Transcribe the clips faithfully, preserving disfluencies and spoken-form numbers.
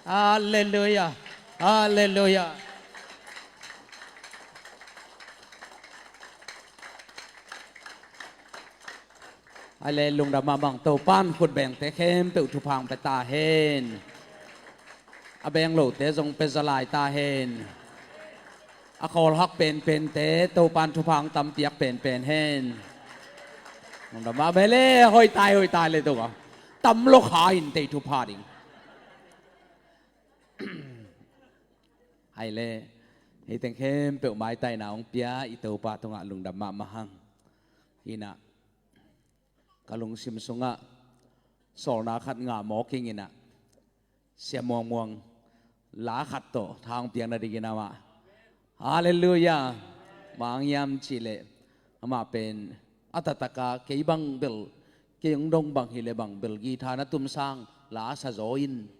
Halleluia. Halleluia. Ai le, lungdam mahmah ing. Topa'n khut bengte khempeuh thupha hong pia ta hen. A beng lote zong pia zaw lai ta hen. A khawlhak penpente Topa'n thupha hong tam piak penpen hen. Lungdam mahmah le, hoih tai, hoih tai le, Topa. Tam lo kha in tei thupha ding. Ai le, hih teng khempeuh maitaina hong pia i Topa tungah lungdam mahmah hang. Hi-in ah, ka lungsim sungah sawlna khat ngah mawk ing in ah, Sia Muang Muang la khat tawh tha hong piak nadingin amah. Halleluia. Bang hang hiam cih leh amah pen a taktak a, kei bang bel, kei hong dong bang hi leh bang bel guitar na tum sang la sa zaw in,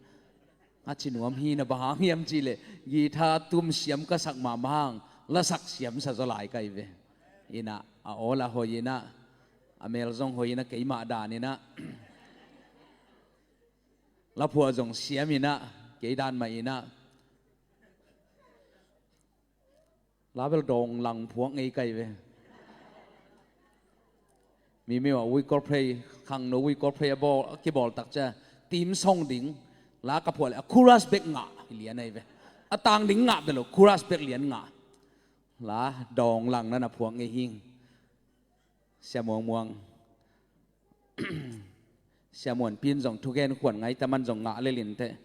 a ci nuam hi-in ah, bang hang hiam cih leh guitar tum siam ka sak mahmah hang, lasak siam sa zaw lai ka hi ve. In ah, a awl ah hoih in ah, a mel zong hoih in ah, keimah dan in ah, laphuah zong siam in ah, kei dan mah in ah, la bel dawng lang phuak ngei ka hi ve. Mi mi ah, We Call Pray, khangno We Call Pray a bawl, a kibawl tak ciang, theme song ding la ka phuah leh a chorus bek ngah hi lian ahi ve. A tang ding ngah bel lo, chorus bek lian ngah. La dawng lang na na phuak ngei hi ing. Sia Muang Muang. Sia Muan Pin zong thugen khuan ngai ta, man zong ngah lel inteh.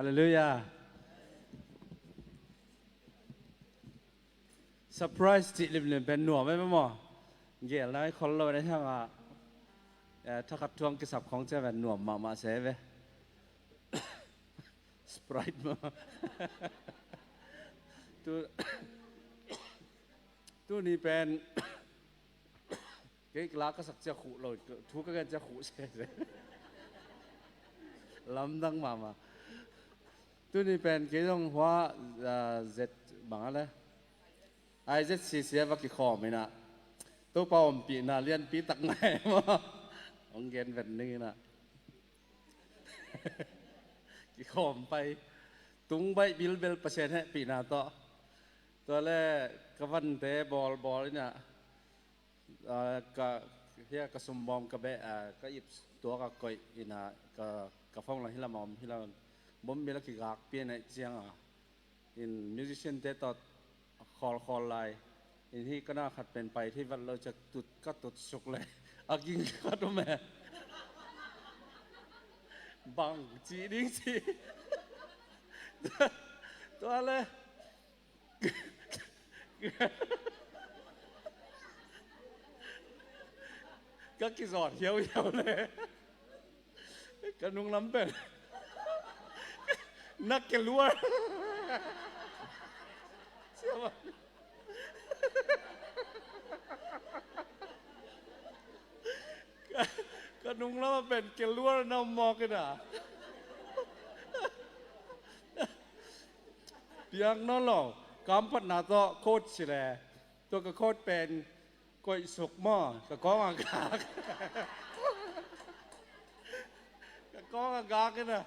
Halleluia. Surprise cih limlim pen nuam em maw? Gel nai khol lo na hiang ah. Eh, thakhat thuang kisap khong ciang pen nuam mahmah se ve. Sprite mah. Tu, tuni pen kei la ka sak ciang khuh lo, thu ka gen ciang khuh sese. Lamdang mahmah. Tuni pen kei zong hua, ah, Z bang a le. Ai Z C C a va kikhawm in ah, Topa ompihna lianpi tak ngai maw? Hong gen vet ning in ah. Kikhawm pai. Tung baih bilbel, Pasian hehpihna tawh. Tua le ka vante bawlbawl in ah, ah, ka, hia ka sumbawm ka beh, ah, ka ip tuak a koih in ah, ka, ka phone la hi lam a om hi lam. Bombil a kigakpih a neih ciang a, in musician te tawh khawlkhawl lai. In hih ka na khat pen pai thei vat lo ciang tut, ka tut suk le a ging khat om e. Bang ci ding ci. Tua le ka kizawt hiauhiau le. Ka nunglam pen na ke luar. Siapa? Ka, ka nunglam pen ke luar na mawk ina. Piang nawn lo, kampatna tawh coat si le. Tua ka coat pen koih suk maw, ka kawng a gak. Ka kawng a gak ina.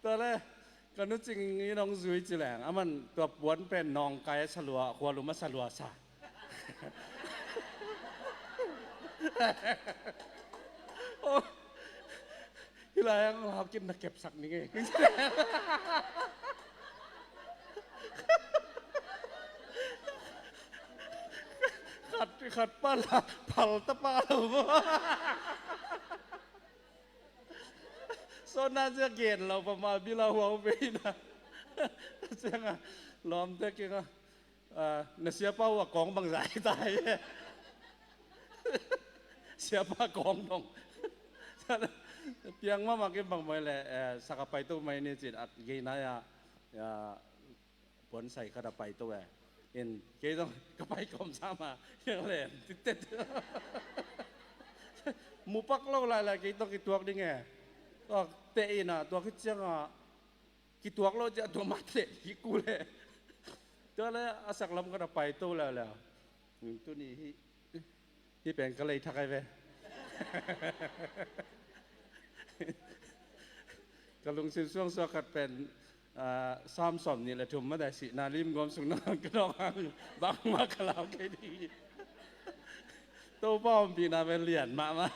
Tua le, ka nu Cing in hong zui ci leng, aman tua puan pen nawngkai a salua, khualum a salua sa. Oh. Hih lai ang hau khin na kepsak ning ei. Khat, khat pa la, phal ta pa lo. Sona cia gen lo pa ma bila huau pe na. Cia nga, lawmte kiang a, ah, na siapa uh a kawng bangzah hi ta hi. Siapa kawng dong. Piang mahmah kim bang mai le, eh, sak a paito mai ni cin at gei nai a, eh, puansai khat a paito e. In kei dong ka pai kawm sama yang le titet. Mupak lo lai lai kei dong kituak ding e. Tuak te ina tuak kit cianga kituak lo cia tua mate hi ku le. Tua le a sak lam khat a paito le le. Tuni hi, hi pen ka lei thak ai ve. Ka lungsim suang suak khat pen, ah, Sam sawm nih le thum mah dai sihna lim gawm sung na ka dawng hang bangmah ka lau kei ding hi. Topa ompihna pen lian mahmah.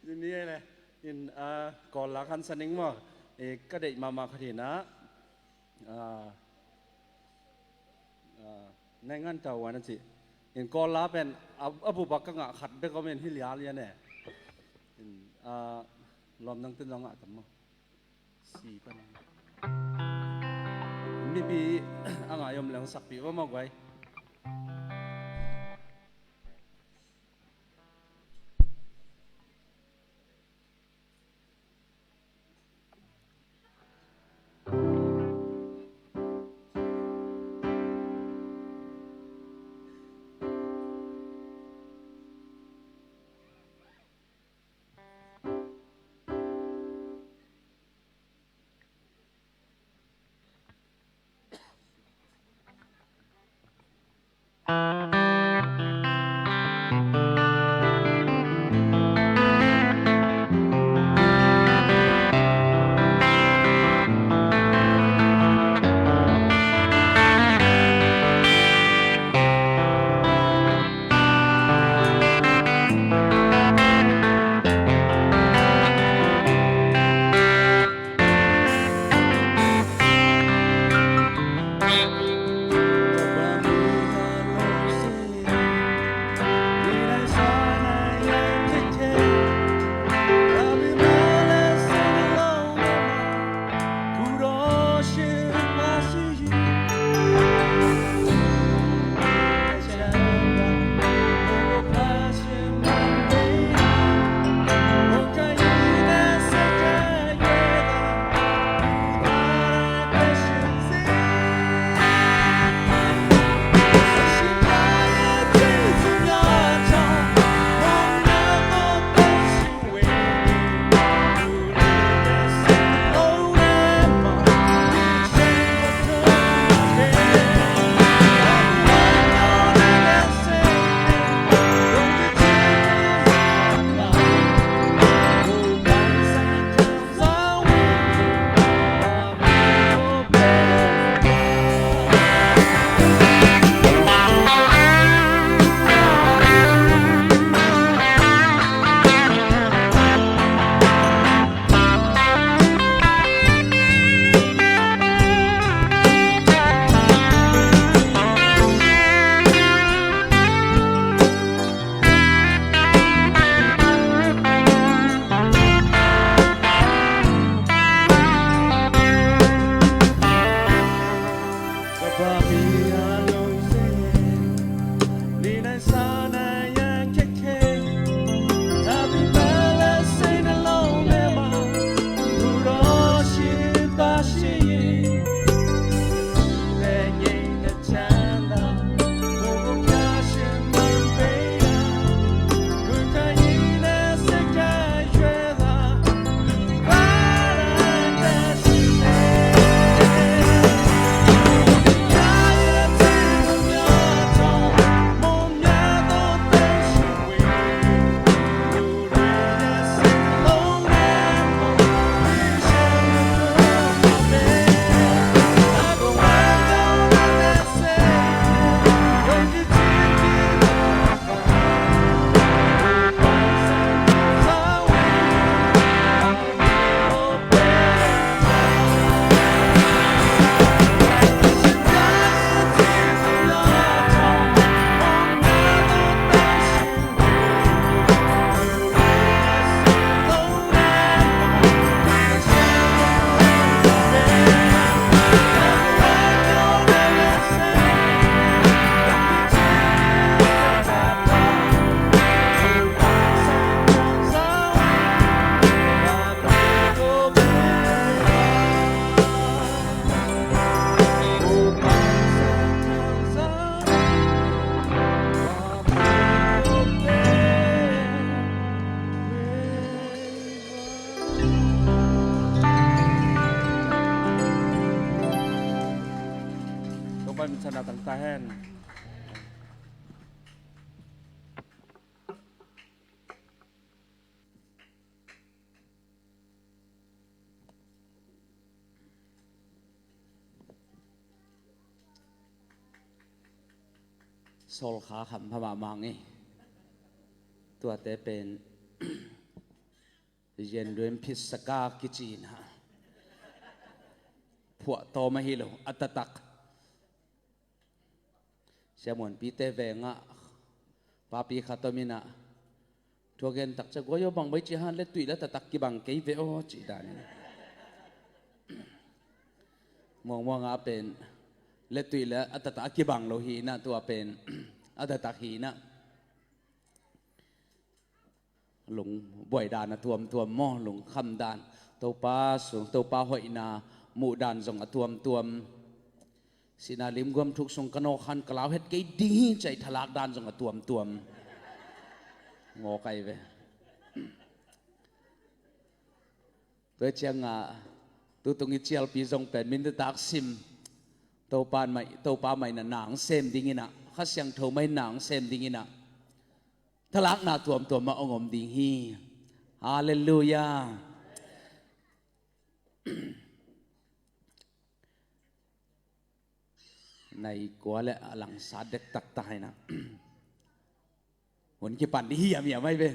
Ni le in, ah, Kawl la khan sa ning maw? Eh, ka deih mahmah khat hi na. Ah, ah, naingan tau wan a ci. In Kawl la pen a, a bupak ka ngah khat bek om in hi lial lian e. In, ah, lawm nang ten zong ngah tam maw? Si pan. Mipi a ngai om leng sakpih va maw guai. Min sana tang ta hen. Sawl kha kham pha mahmah ing. Tuate pen Yen Duan Phit Saka kici na. Phuahtawm ahi lo, a taktak. Sia Muanpite vengah papi khat om in ah, thu a gen tak ciang, "Guai aw, bang bang ci hiam?" "Letuih le a taktak kibang kei ve aw," cih dan in. Muangmuang a pen letuih le a taktak a kibang lo hi in ah, tua pen a taktak hi in ah. Lungbuai dan a tuamtuam maw, lungkham dan, Topa sung, Topa hoihna muh dan zong a tuamtuam. Sihna limguam thuk sung ka nawk khan ka lau het kei ding hi, ci-a i thalak dan zong a tuamtuam. Ngawk ahi ve. Tua ciangah tutung i cialpi zong pen min taktak sim. Topa mah, Topa mah in ah na hong sem ding in ah, Kha Siangtho mah in na hong sem ding in ah, thalakna tuamtuam mah hong om ding hi. Halleluiah. Nai kua le a langsa dektak ta hi in ah. Hun kipan ding hiam hiam ahi ve.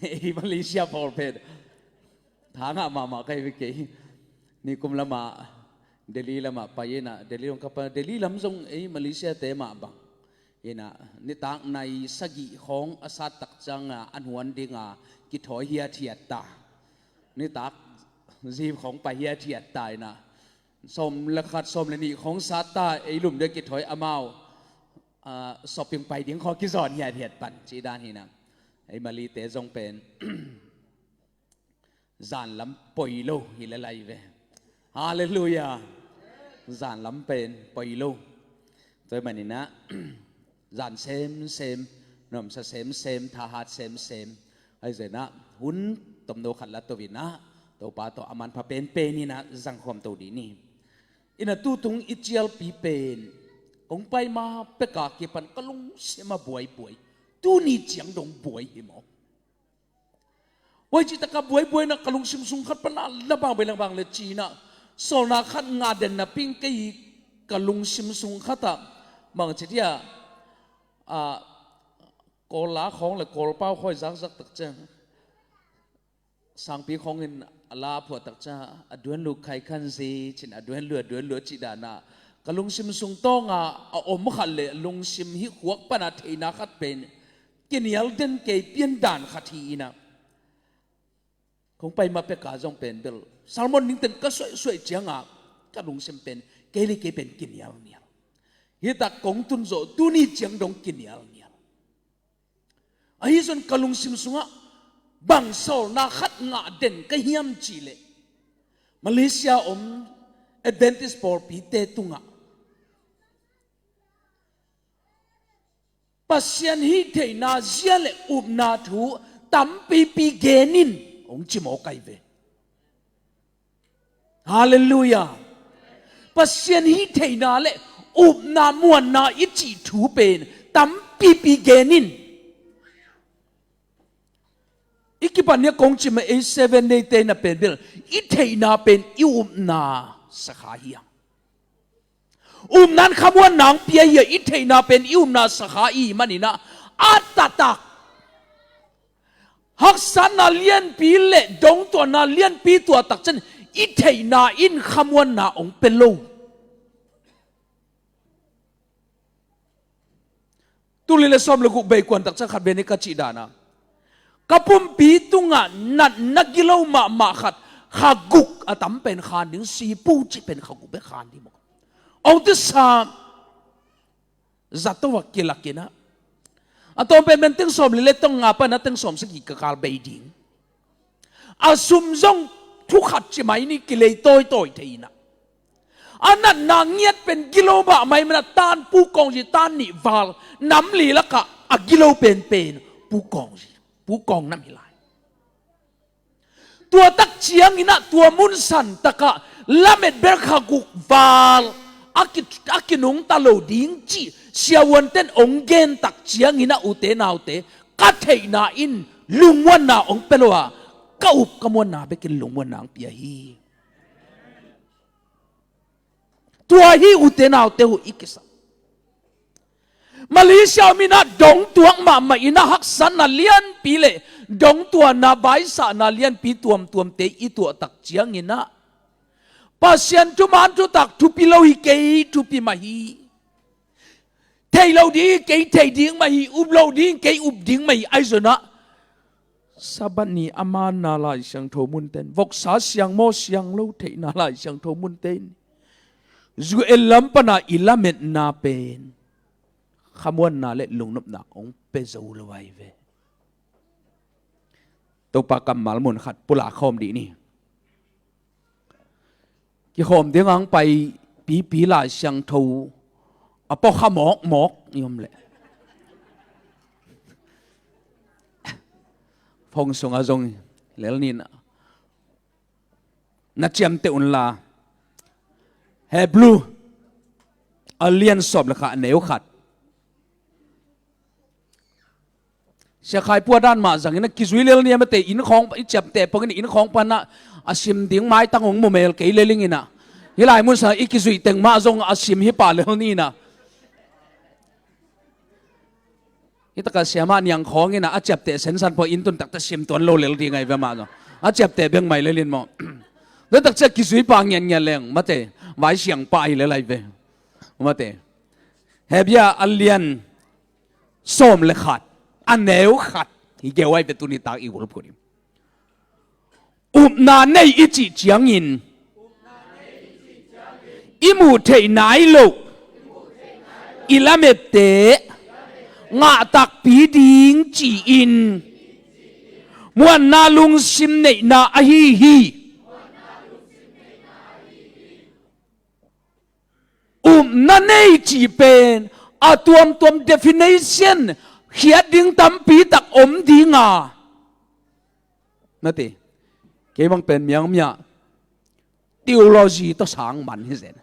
Ei Malaysia pawl pen tha ngah mahmah ka hi ve kei. Nikum lamah Delhi lamah pai in ah, Delhi hong ka pai, Delhi lam zong ei Malaysia te mah bang in ah, nitak nai sagih khawng a sat tak ciangah a hnuan dingah kithawi hiathiat ta. Nitak zi khawng pai hiathiat ta in ah, sawm le khat, sawm le nih khawng sat ta, ei lum deuh kithawi, amau, ah, shopping pai ding khawng kizawn hiathiat pan, cih dan hi in ah. Ei Malite zong pen zan lam poi lo hi le lai ve. Halleluiah. Zan lam pen poi lo. Tua ahih manin ah, zan semsem, nuamsa semsem, thahat semsem. Ahi zongin ah, hun tomno khat la to in ah, Topa tawh a manpha penpen in ah zangkhawm to ding hi. In ah tutung i cialpi pen hong pai ma pek a kipan ka lungsim a buaibuai. Tuni ciang dong buai hi maw? Buai cih tak a buaibuai in ah ka lungsim sung khat pan a la bang bang le bang bang le ci in ah, sawlna khat ngah den napi in kei ka lungsim sung khat ah, bang ci hiam, ah, Kawl la khawng le Kawlpau khawng i zakzak tak ciang, sangpi khawng in a la phuah tak ciang, "A duan luh khai khan zi," ci in, "A duan luh, a duan luh," cih dan ah ka lungsim sung tawngah a om khat le lungsim hih khuak pan a theihna khat pen kinial den kei pian dan khat hi in ah. Kong pai ma pek a zong pen bel sermon ning ten ka suaisuai ciangah ka lungsim pen kei le kei pen kinialnial. Hih tak kong tun zawh tuni ciang dong kinialnial. Ahi zongin ka lungsim sungah bang sawlna khat ngah den ka hiam cih leh, Malaysia om Adventist pawlpite tungah Pasian hih theihna zia le upna thu tampipi gen in, hong ci mawk ahi ve. Halleluiah. Pasian hih theihna le upna muanna i cih thu pen tampipi gen in. I kipan ni a kong cih mah ei Seven Day te na pen bel i theihna pen i upna sakha hiam? Upna in khamuanna hong pia hi a, i theihna pen i upna sakha i hih manin ah, a taktak haksatna lianpi le dongtuahna lianpi tuah tak ciang i theihna in khamuanna hong pia lo. Tul nih le sawm le guk bei kuan tak ciang khat ve ni ka cih dan a, ka pumpi tungah natna gilo mahmah khat, kha guk a tam pen khan ding, sipu cih pen kha guk bek khan ding maw. Hong ci sa, zato a kilak in ah, a tawm pen pen teng sawm li le tawng nga pan a teng sawm sagih ka kal bei ding. A sum zong thu khat ci mai ni, kilei tawitawi thei in ah. A natna ngiat pen gilo mahmah ahih manin ah tan Pu Kawng Zi, tan nih val, nam li lakah a gilo penpen Pu Kawng Zi, Pu Kawng nam hi lai. Tua tak ciangin ah tua mun san takah lamet bel kha guk val a ki, a kinungta lo ding cih siavuanten ong gen tak ciangin ah, ute naute, ka theihna in lungmuanna ong pia lo a, ka up ka muanna bekin lungmuanna ong pia hi. Tua hi, ute naute, uh i kisam. Malaysia om in ah dongtuak mahmah in ah haksatna lianpi le dongtuana vaisahna lianpi tuamtuamte i tuah tak ciangin ah, Pasian thuman thutak thupi lo hi kei, thupi mah hi. Thei lo ding hi kei, thei ding mah hi. Up lo ding hi kei, up ding mah hi. Ahi zongin ah Sabbath ni a manna Lai Siangtho munte in, voksa siang maw siang lo theihna Lai Siangtho munte in, U S lam pana i lametna pen khamuanna le lungnopna ong pia zo lo ahi ve. Topa kammal mun khat pulak khawm dih ni. Kikhawm ding ang pai pipi Lai Siangtho a pawkha mawkmawk i om leh, phone sungah zong lel ni in ah, na ciamteh un la. Hebrew a lian sawm le khat, a neu khat. Sia Khai Pua dan mah zangin a kizui lel ni a, mate, inn khawng i ciamteh pongin inn khawng pan ah a sim ding maitang ong mu mel kei lel ing in ah, hih lai mun sangah i kizuih teng mah zong a sim hi pah lel ni in ah. Hih takah siamah niang khawng in ah a ciapteh sensan pawh inn tun takte sim tuan lo lel ding ahi ve mah zong. A ciapteh bek mai lel in maw. Tua tak ciah kizui pah ngiatngiat leng, mate, vai siang pah hi lel ahi ve. Mate. Hebrew a lian sawm le khat, a neu khat. Hi geu ahi ve, tuni tak i ulput in. Upna nei i cih ciangin, i muh theih nai loh i lamette ngah takpi ding ci-in muanna lungsim neihna ahi hi. Upna nei cih pen a tuamtuam definition khiat ding tampi tak om ding a, na ti. Kei bang pen miangmia theology tawh sang man hi zen.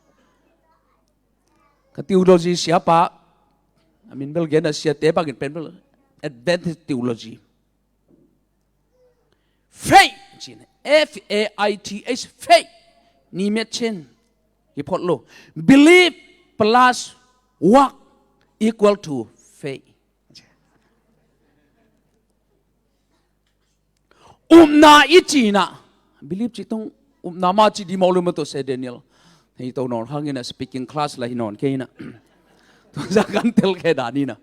Ka theology siapa, a min bel gen a, siate bangin pen bel advanced theology. Faith, cin, F A I T H, faith. Ni miat cin. Hi phot lo. Belief plus work equal to faith. Upna i cihna. Belief cih tong upna mah cih di mawk lo mah tawh se Daniel. Hei to nawn hangin a speaking class la hi nawn kei na. Tua zah kan tel khe dan hi na.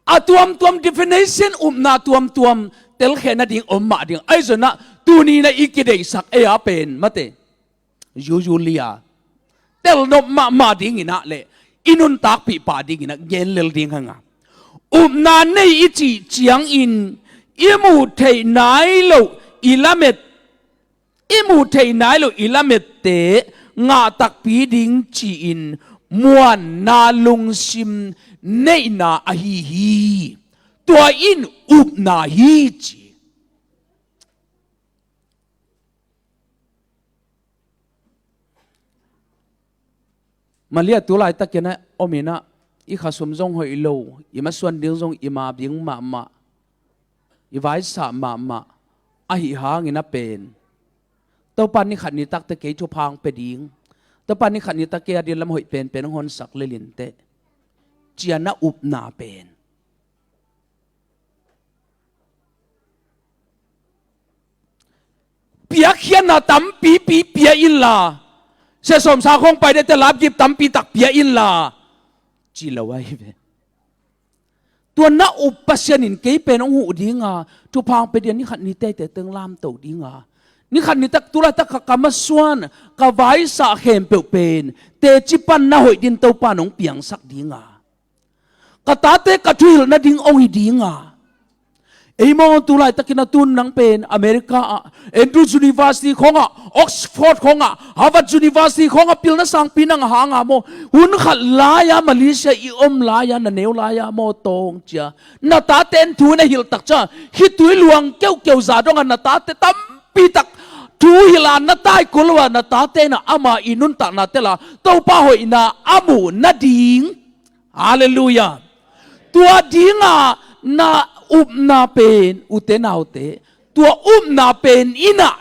A tuamtuam definition upna tuamtuam telkhiatna ding om mah ding. Ahi zongin ah tuni na i kideihsak ei a pen mate, usually a telnop mahmah dingin ah le i nuntakpih pah dingin ah gen lel ding hang a, upna nei i cih ciangin i muh theih nai loh i lamet i muh theih nai loh i lamette ngah takpi ding ci-in muanna lungsim neihna ahi hi. Tua in upna hi ci. Malia tu laitakin a om in ah i khasum zong hoih lo, i masuan ding zong i ma ding mahmah, i vaisah mahmah ahi hangin a pen, Topa ni khat ni takte kei thupha ong pia ding, Topa ni khat ni tak kei a din lam hoih penpen ong honsak lel inteh, ci-a na upna pen piakkhiatna tampipi pia inla, sia sawmsa khawng pai dete lapgip tampi tak pia inla, ci lo ahi ve. Tua na up Pasian in kei pen ong huh dinga, thupha ong pia ding a, ni khat ni teitei teng lamto dinga, ni khat ni tak tu laitak ka, ka masuan, ka vaisah khempeuh pen teci pan na hoih din Topa in ong piangsak dinga, ka tate ka thuhilh nading ong hi dinga. Ei maw tu laitakin a tun nang pen America ah Andrews University khawngah, Oxford khawngah, Harvard University khawngah pilna sangpi nang hanga maw, hun khat lai-a Malaysia i om lai-a na neu lai-a maw tawng cia, na tate in thu na hilh tak cia, khitui luang keuhkeuh za dongah na tate tampi tak Thu hilh a na taikhia lo a na tate in ah ama i nuntakna tel a Topa hoihna a muh nading. Halleluiah. Tua dinga na upna pen, ute naute, tua upna pen in ah,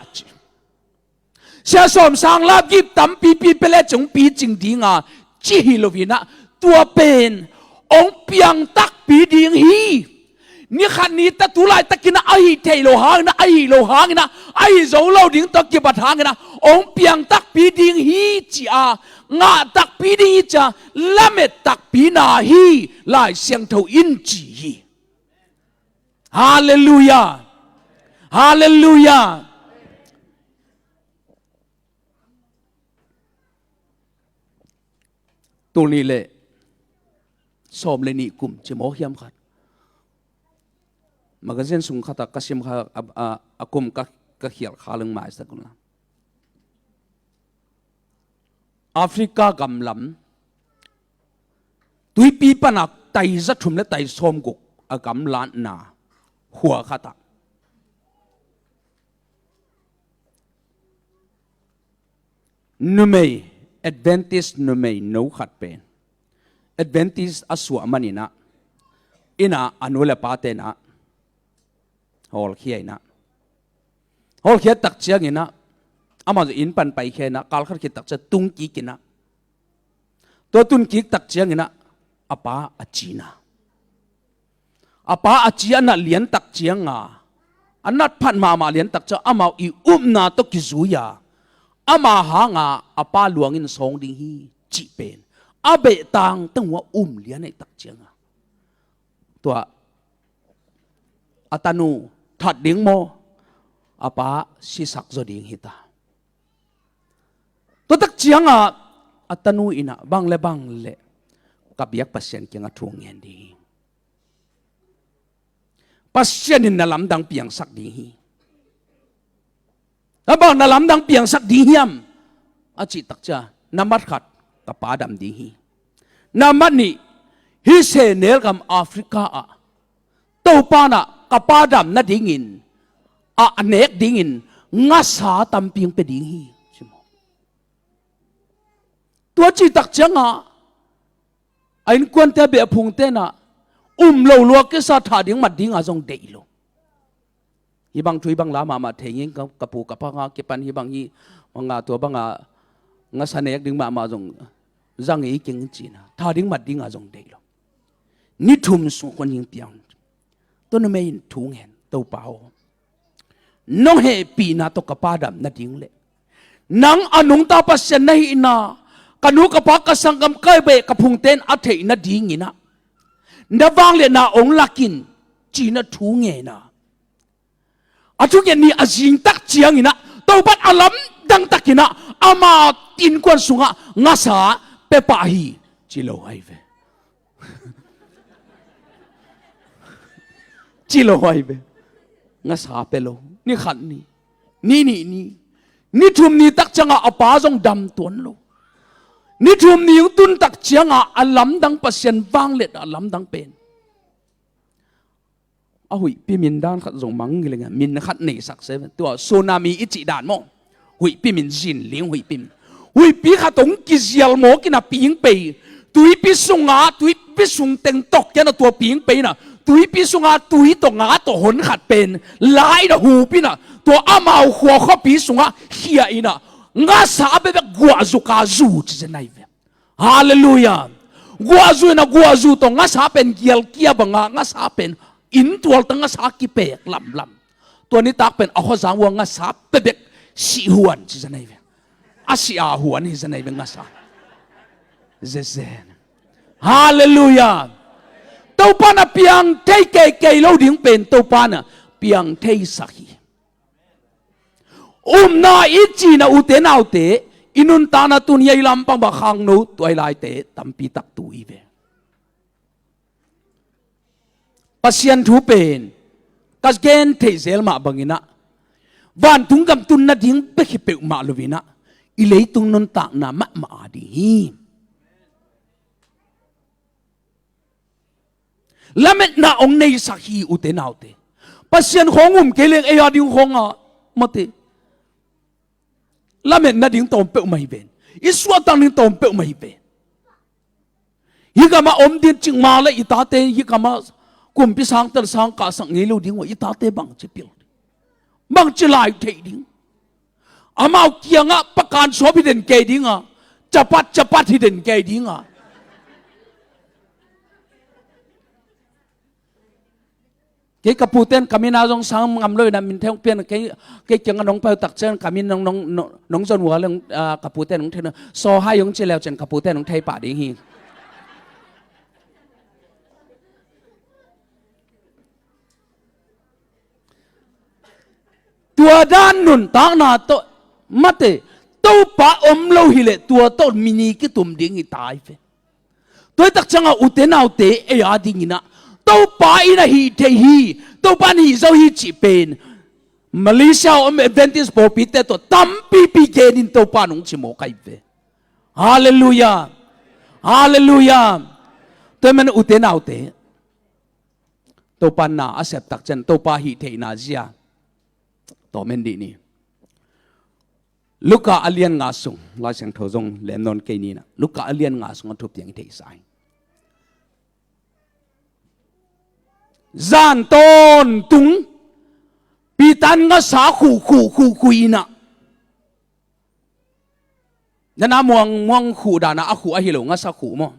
Sia Sawm Sang Lap gip tampipi pia le cih hong picing dinga ci hi lo in ah, tua pen hong piang takpi ding hi. Ni khat ni ta tu laitakin ah a hih theih loh hangin ah, a hih loh hangin ah, a hih zo lo ding tawh kibat hangin ah hong piang takpi ding hi ci a, ngah takpi ding hi ci a, lamet takpi na hi, Lai Siangtho in ci hi. Halleluiah. Halleluiah. Tul nih le sawm le nih kum ci maw, hiam khat, magazine sung khat ah ka sim kha a, a, a kum ka, ka khial kha leng maisak un la. Africa gam lam tuipi pan a tai za thum le tai sawm guk a gamlatna khua khat ah numei, Adventist numei no khat pen, Adventist a suah manin ah, inn ah a nu le pate in ah hawlkhia in ah, hawlkhia tak ciangin ah, amah zong inn pan paikhia in ah, kal khat khit tak ciang tung kik in ah, tua tun kik tak ciangin ah a pa a ci in ah, a pa a ci a nat lian tak cianga, a nat phat mahmah lian tak ciang amau i upna tawh kizui a, ama hanga a pa luang in sawng ding hi cih pen a behtang teng uh a um lian ahih tak cianga, tua a tanu that ding maw, a pa sisak zaw ding hi ta. Tua tak cianga a tanu in ah bang le bang le ka biak Pasian kiangah thu ngen ding hi. Pasian in na lamdang piangsak ding hi. A bang na lamdang piangsak ding hiam a cih tak ciang, nambat khat, ka pa dam ding hi. Nambat nih, hih sehnel gam Africa ah Topa in ah ka pa dam nadingin, a nek dingin ngasa tampi hong pia ding hi. Tua cih tak cianga a innkuante a beh a phungte in ah um lo lua kisa, tha ding mat dinga zong deih lo. Hih bang thu hih bang la mahmah thei ngei, ka, ka pu ka pa nga kipan hih bang hi, manga tua banga ngasa nek ding mahmah zong za ngei keng ci in ah, tha ding mat dinga zong deih lo. Ni thum sung khuan hing piang. Tua numei in thu ngen, Topa aw, nong hehpihna tawh ka pa dam nading le nang a nungta Pasian na hihna ka nu ka pa ka sanggam ka beh ka phungte in a theih nadingin ah na vangliatna hong lak in, ci in ah thu ngen a, a thunget ni a zing tak ciangin ah Topa in a lamdang takin ah ama innkuan sungah ngasa pia pah hi, ci lo ahi ve. Ci lo ahi ve. Ngasa pia lo. Ni khat ni, ni nih ni, ni thum ni tak ciangah a pa zong dam tuan lo. Ni thum ni hong tun tak ciangah a lamdang, Pasian vangliat a lamdang pen a huihpi min dan khat zong mang hi leng a, min khat neisak se. Tua tsunami i cih dan maw? Huihpi min, zinling huihpi min. Huihpi khat hong kizial mawk in a ping pei, tuipi sungah, tuipi sung teng tawh kian a tua ping pei in a, tuipi sungah tui tawh nga tawh hon khat pen la in a hup in a, tua amau khua khuapi sungah khia in a, ngasa a bekbek guahzuk a zu ci zen ahi ve. Halleluiah. Guahzu in a, guahzu tawh ngasa pen gialkia banga ngasa pen inntual tawh ngasa kipek lamlam. Tua nitak pen a khuazang uh a ngasa bekbek sih huan ci zen ahi ve. A sih a huan hi zen ahi ve ngasa. Zezen. Halleluiah. Topa in a piang thei keikei lo ding pen Topa in a piang theisak hi. Upna i cihna, ute naute, i nuntakna tun hi a, i lampang bang khangno tuailaite tampi tak tu hi ve. Pasian thu pen ka gen theih zel mah bangin ah, vantung gam tun nading bek hi peuhmah lo in ah, i leitung nuntakna mahmah a ding hi. Lametna hong neisak hi, ute naute. Pasian khawng um kei leng ei a ding khawng a, mate. lamet nading tawm peuhmah hi ven. I suahtak ding tawm peuhmah hi ven. Hih gamah om ding cikmah le i tate hih gamah kumpi sangtel sang kahsak ngei lo ding uh a, i tate bangci pil ding, bangci lai theih ding. Amau kiangah pakan suap hi den kei dinga, capat capat hi den kei dinga. Kei ka puten ka mina zong sang ngam lo ina, min thei hong pian, kei, kei kiangah nong pai uh takciang ka min nong, nong, nong, nong zon uh a leng, ah, ka puten nong thei na. Sawhai hong ci leu cian ka puten nong thei pah ding hi. Tua dan nuntakna tawh mate, Topa om lo hileh tua tawh mi ni kitum ding hi tai ve. Tua hi takciangah ute naute ei a dinginah Topa in a hih thei hi, Topa in hih zo hi cih pen Malaysia om Adventist pawlpite tawh tampipi genin Topa nong ci mawk ahi ve. Halleluiah. Halleluiah. Tua man ute naute, Topa na a sep takcian Topa hih theihna zia tawm en dih ni. Luka a lian nga sung, Lai Siangtho zong lem nawn kei ni na. Luka a lian nga sung a thup tiang i theihsa hi. Zan tawntung Peter in ngasa khuh khuh khuh khuh inah. Nana muang muang khuh dana a khuh ahi lo, ngasa khuh maw?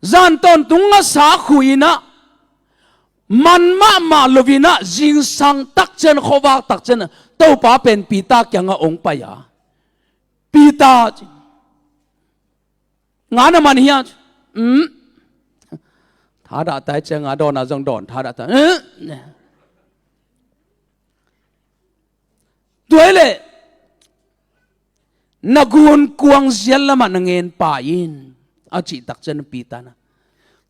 Zan tawntung ngasa khuh inah man mahmah loinah zingsang takcian khuavak takcian Topa pen Peter kiangah ong pai a. Peter, nga na man hia? Um. Thadah tai cia nga dawn a zong dawn thadah tai. Um. Tua hileh na gunkuang zial lamah na ngen pai in a cih takcian Peter na,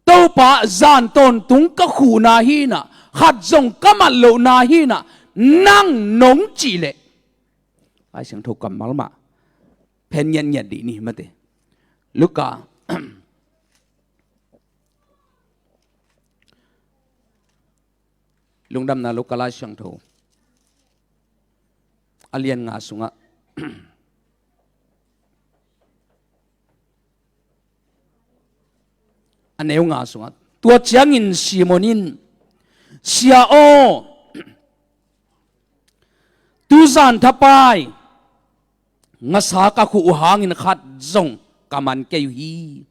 Topa zan tawntung ka khuhna hinah, khat zong ka mat lohna hinah, nang nong cih leh. Lai Siangtho kammal mah phen ngiatngiat dih ni mate. Luka Lungdamna Luka Lai Siangtho a lian nga sungah a neu nga sungah, tua ciangin Simon in, Sia aw, tuzan thapai ngasa ka khuh uh hangin khat zong ka man kei uh hi.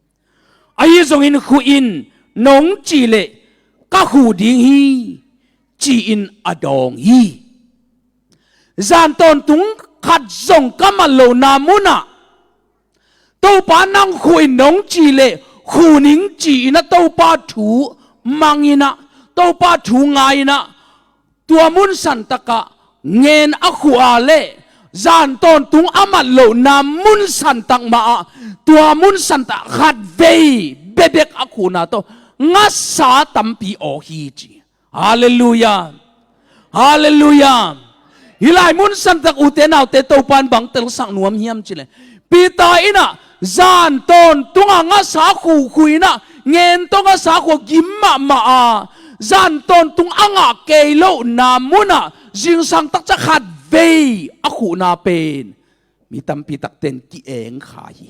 Ahi zongin khuh in nong cih leh ka khuh ding hi, ci-in a dawng hi. Zan tawntung khat zong ka mat lohna munah Topa nang khuh in nong cih leh khuh ning ci-in a Topa thu mang inah, Topa thu ngai inah, tua mun santakah ngen a khuh a leh zan tawntung a mat lohna mun santak mahah tua mun santak khat vei bebek a khuhna tawh ngasa tampi awk hi ci. Halleluiah. Halleluiah. Hih lai mun santak ute naute Topa in bang telsak nuam hiam cih leh, Peter inah zan tawntungah ngasa khuhkhuh inah ngen tawh ngasa khuh gim mahmah a, zan tawntung a ngah kei lohna munah zingsang takciang khat vei a khuhna pen mi tampi takten ki-eng kha hi.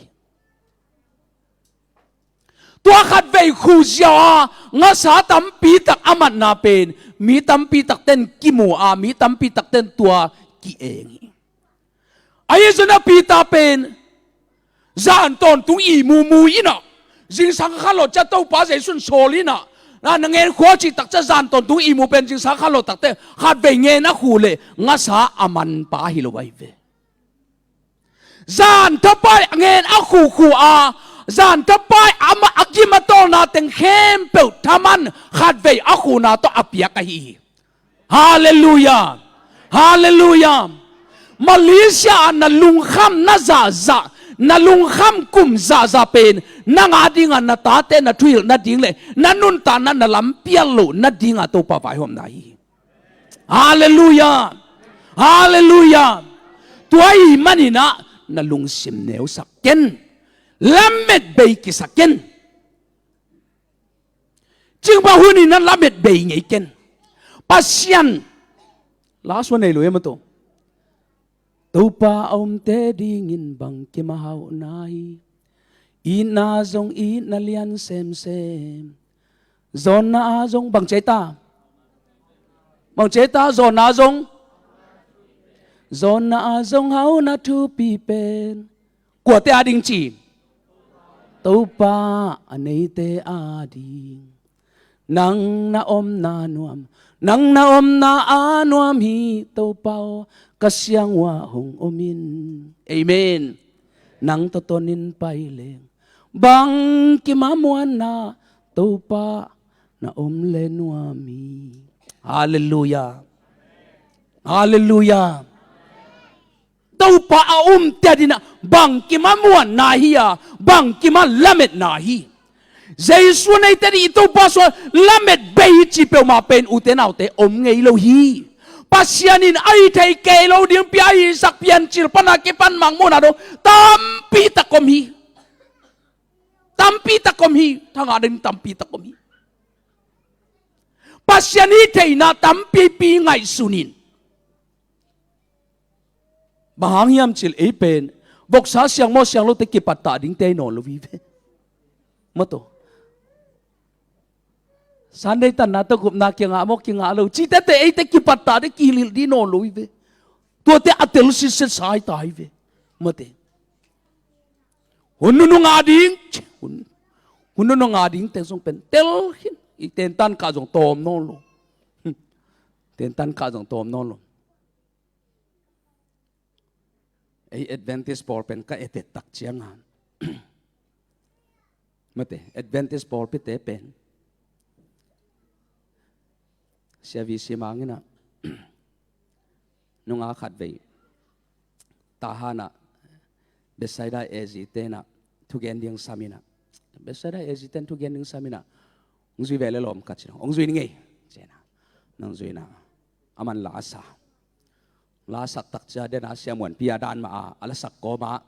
Tua khat vei khuh ziau a ngasa tampi tak a matna pen mi tampi takten kimu a, mi tampi takten tua ki-eng hi. Ahi zongin a Peter pen zan tawntung ihmu mu inah, zingsang khat lo ciang Topa Jesu in sawl inah, na, na ngen khua cih takciang zan tawntung ihmu pen zingsang khat lo takte khat vei ngen a khuh leh ngasa a manpa hi lo ahi ve. Zan thapai ngen a khuhkhuh a, zan thapai amah a gim a tawlna teng khempeuh thaman khat vei a khuhna tawh a piak ahi hi. Halleluiah. Halleluiah. Malaysia ah na lungkham na zahzah, na lungkham kum zahzah pen nang a dingah na tate na thuhilh nading le na nuntakna na lampial loh nadingah Topa vaihawmna hi. Halleluiah. Halleluiah. Tua ahih maninah na lungsim neusak ken. Lamet bei kisak ken. Cingpah huninah lamet bei ngei ken. Pasian, last one nei lo e maw, tua Topa a omte dingin bangkim a hauhna hi. Itna zong itna lian semsem. Zawnna a zong bang ci ei ta? Bang ci ei ta? Zawnna a zong, zawnna a zong hauhna thupi pen. Kuate a ding ci? Topa a neite a ding. Nang na omna nuam, nang na omna a nuam hi Topa aw, ka siang uah hong om in. Amen. Nang tawh tonin pai leng bangkim a muanna Topa na om le nuam hi. Halleluiah. Halleluiah. Topa a omte a dingin ah bangkim a muanna hi a, bangkim a lametna hi. Jesu a neite ding i Topa sungah lamet bei hi ci peuhmah pen ute naute om ngei lo hi. Pasian in a hi thei kei lo ding pia, a hisak Piancil pan a kipan Mangmuhna dong tampi tak om hi. Tampi tak om hi. Thangah ding tampi tak om hi. Pasian hi theihna tampipi ngaihsun in. Bang hang hiam cih leh ei pen voksa siangmaw sianglote kipattah dingte hi nawn lo hi ve. Maw, tua Sunday tanna tawh gupna kingah maw, kingah lo cihte teh eite kipattah ding, kihilhhilh ding hi nawn lo hi ve. Tuate a tel sitset sa hi ta hi ve. Maw, tua hun nunung a ding, hun, hun nunung a dingte zong pen tel khin. I tentan kah zong tawm nawn lo. Tentan kah zong tawm nawn lo. Ei Adventist pawl pen ka et et tak ciangin, maw, tua Adventist pawlpite pen, Sia V C Mang in ah, nunga khatvei Tahan ah Bethsaida A G te in ah thugen ding sam in ah, Bethsaida A G te in thugen ding sam in ah, hong zui ve le lawm ka ci, hong zui ning ei ci in ah, nong zui in ah, aman la a sa. La sak tak ciang, den a Sia Muanpi a dan mah a, a la sak kawm ah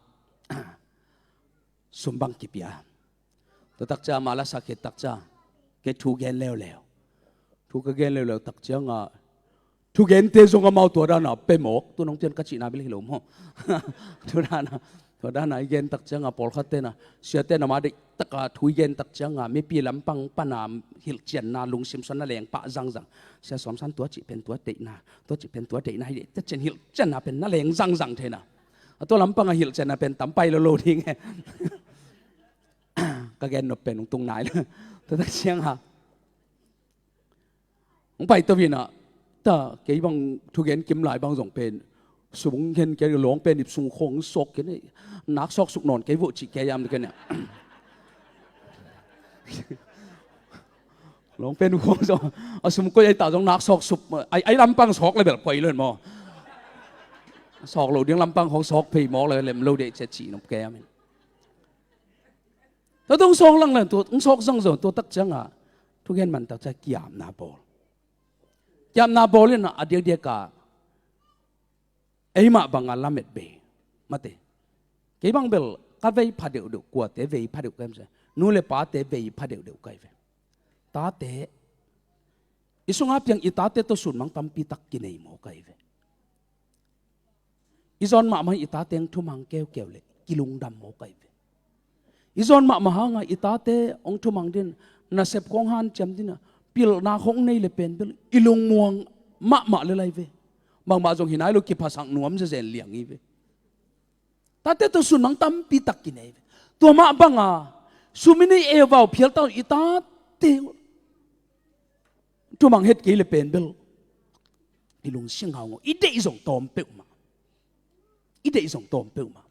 sum bang kipia. Tua tak ciang amah la sak khit tak ciang, kei thu gen leuleu. Thu ka gen leuleu tak ciangin, thugente zong amau tua dan a pia mawk, tu nong pian ka cihna bel hi lo maw. Tua dan a, tua dan a i gen tak ciangin, pawlkhatte in ah, siate in ah amah deih tak a thu i gen tak ciangin, mipi lampang pan a hilhcianna, lungsim sung na leng pah zangzang. Sia Sawm San tua cih pen tua deihna, tua cih pen tua deihna hi ding, tua cih hilhcianna pen na leng zangzang thei in ah. A tua lampang a hilhcianna pen tam pai lo lo ding e. Ka gen nop pen hong tung nai lo. Tua tak ciangin, hong pai to in ah, ta, kei bang thugen kim lai bang zong pen, sum hong khen kei, lawng pen ip sung khawng sawk kei ni, nak sawk suk nawn kei vo cih kei hiam kei ni. Lawng pen khawng sawk, a sum koih ai ta zong nak sawk suk, ai, ai lampang sawk le bel koih lo maw. Sawk lo ding lampang khawng sawk phei mawk le lem lo ding ci a cih nop kei hiam. Tua tawh hong sawk lang lang, tua hong sawk zang zong, tua tak ciangin, thugen man tak ciang kiapna bawl. Kiapna bawl in ah, a diakdiak a, eimah bang a lamet bei. Maw, tua, kei bang bel ka vei pha deuhdeuh, kuate vei pha deuh ka hi masa. Nu le pate vei pha deuhdeuh ka hi ve. Tate, i sungah piang i tate tawh sunmang tampi tak kinei maw ka hi ve. I zawn mahmah i tate hong thumang keukeu leh kilungdam maw ka hi ve. I zawn mahmah hangin i tate hong thumang ding, nasep khawng hanciam ding a, pilna khawng nei le pen bel i lungmuang mahmah le lai ve. Bangmah zong hi nai lo, kiphasak nuam zezen liang hi ve. Tate tawh sunmang tampi tak kinei ve. Tua mah bang a, sum i nei ei vau phial ta, i tate thumang het kei le pen bel i lungsim ngaungau, i deih zong tawm peuhmah. I deih zong tawm peuhmah.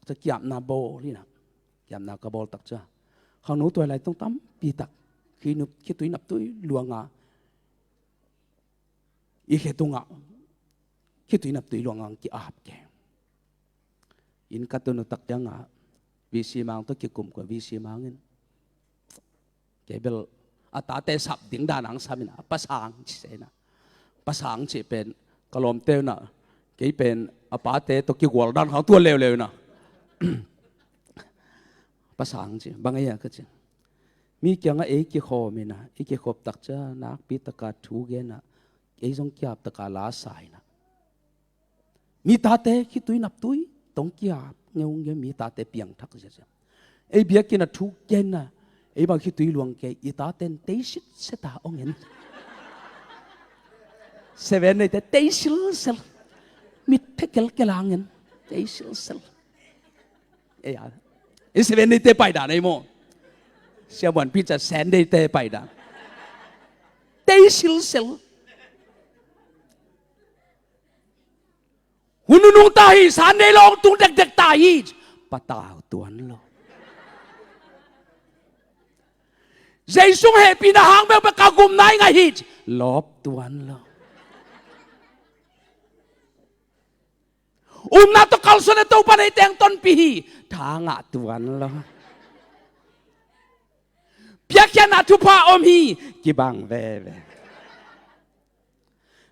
Tua kiapna bawl in ah, kiapna ka bawl tak ciang, khangno tuai lai tawh tampi tak, khitui nap tui luang a, i khe tungah khitui nap tui luang a hong ki-ap kei. Inn ka tun uh tak ciangin, V C Mang tawh kikum kua, V C Mang in, kei bel a tate sap ding dan a hong sam in ah, a pasang ci se in ah. Pasang cih pen, ka lawmte un ah, kei pen a pate tawh kigual dan khawng tua leuleu in ah. Pasang ci, bang ei a ka ci. Mi kiangah ei kikhawm in ah, i kikhop tak ciang nakpi tak a thu gen ah, ei zong kiap tak a la sa in ah. Mi tate khitui naptui tong kia ngeungeu, mi tate piangthak ziazia. Ei biakinn a thuk genna, ei bang khitui luang kei, i taten tei sitset a ong en. Seven neite tei silsel. Mit phe kelkel a ong en. Tei silsel. Ei a, i Seven neite paidan ei maw. Siamuan pica Sunday te paidan. Tei silsel. Hun nunung ta hi, Sunday lawng tung dekdek ta hi. Patau tuan lo. Jesu hehpihna hang beuh beuh ka gupna i ngah hi. Lawp tuan lo. Upna tawh kalsuan a Topa nei teng tonpih hi. Thangah tuan lo. Piakkhiatna thupha om hi. Kibang veve.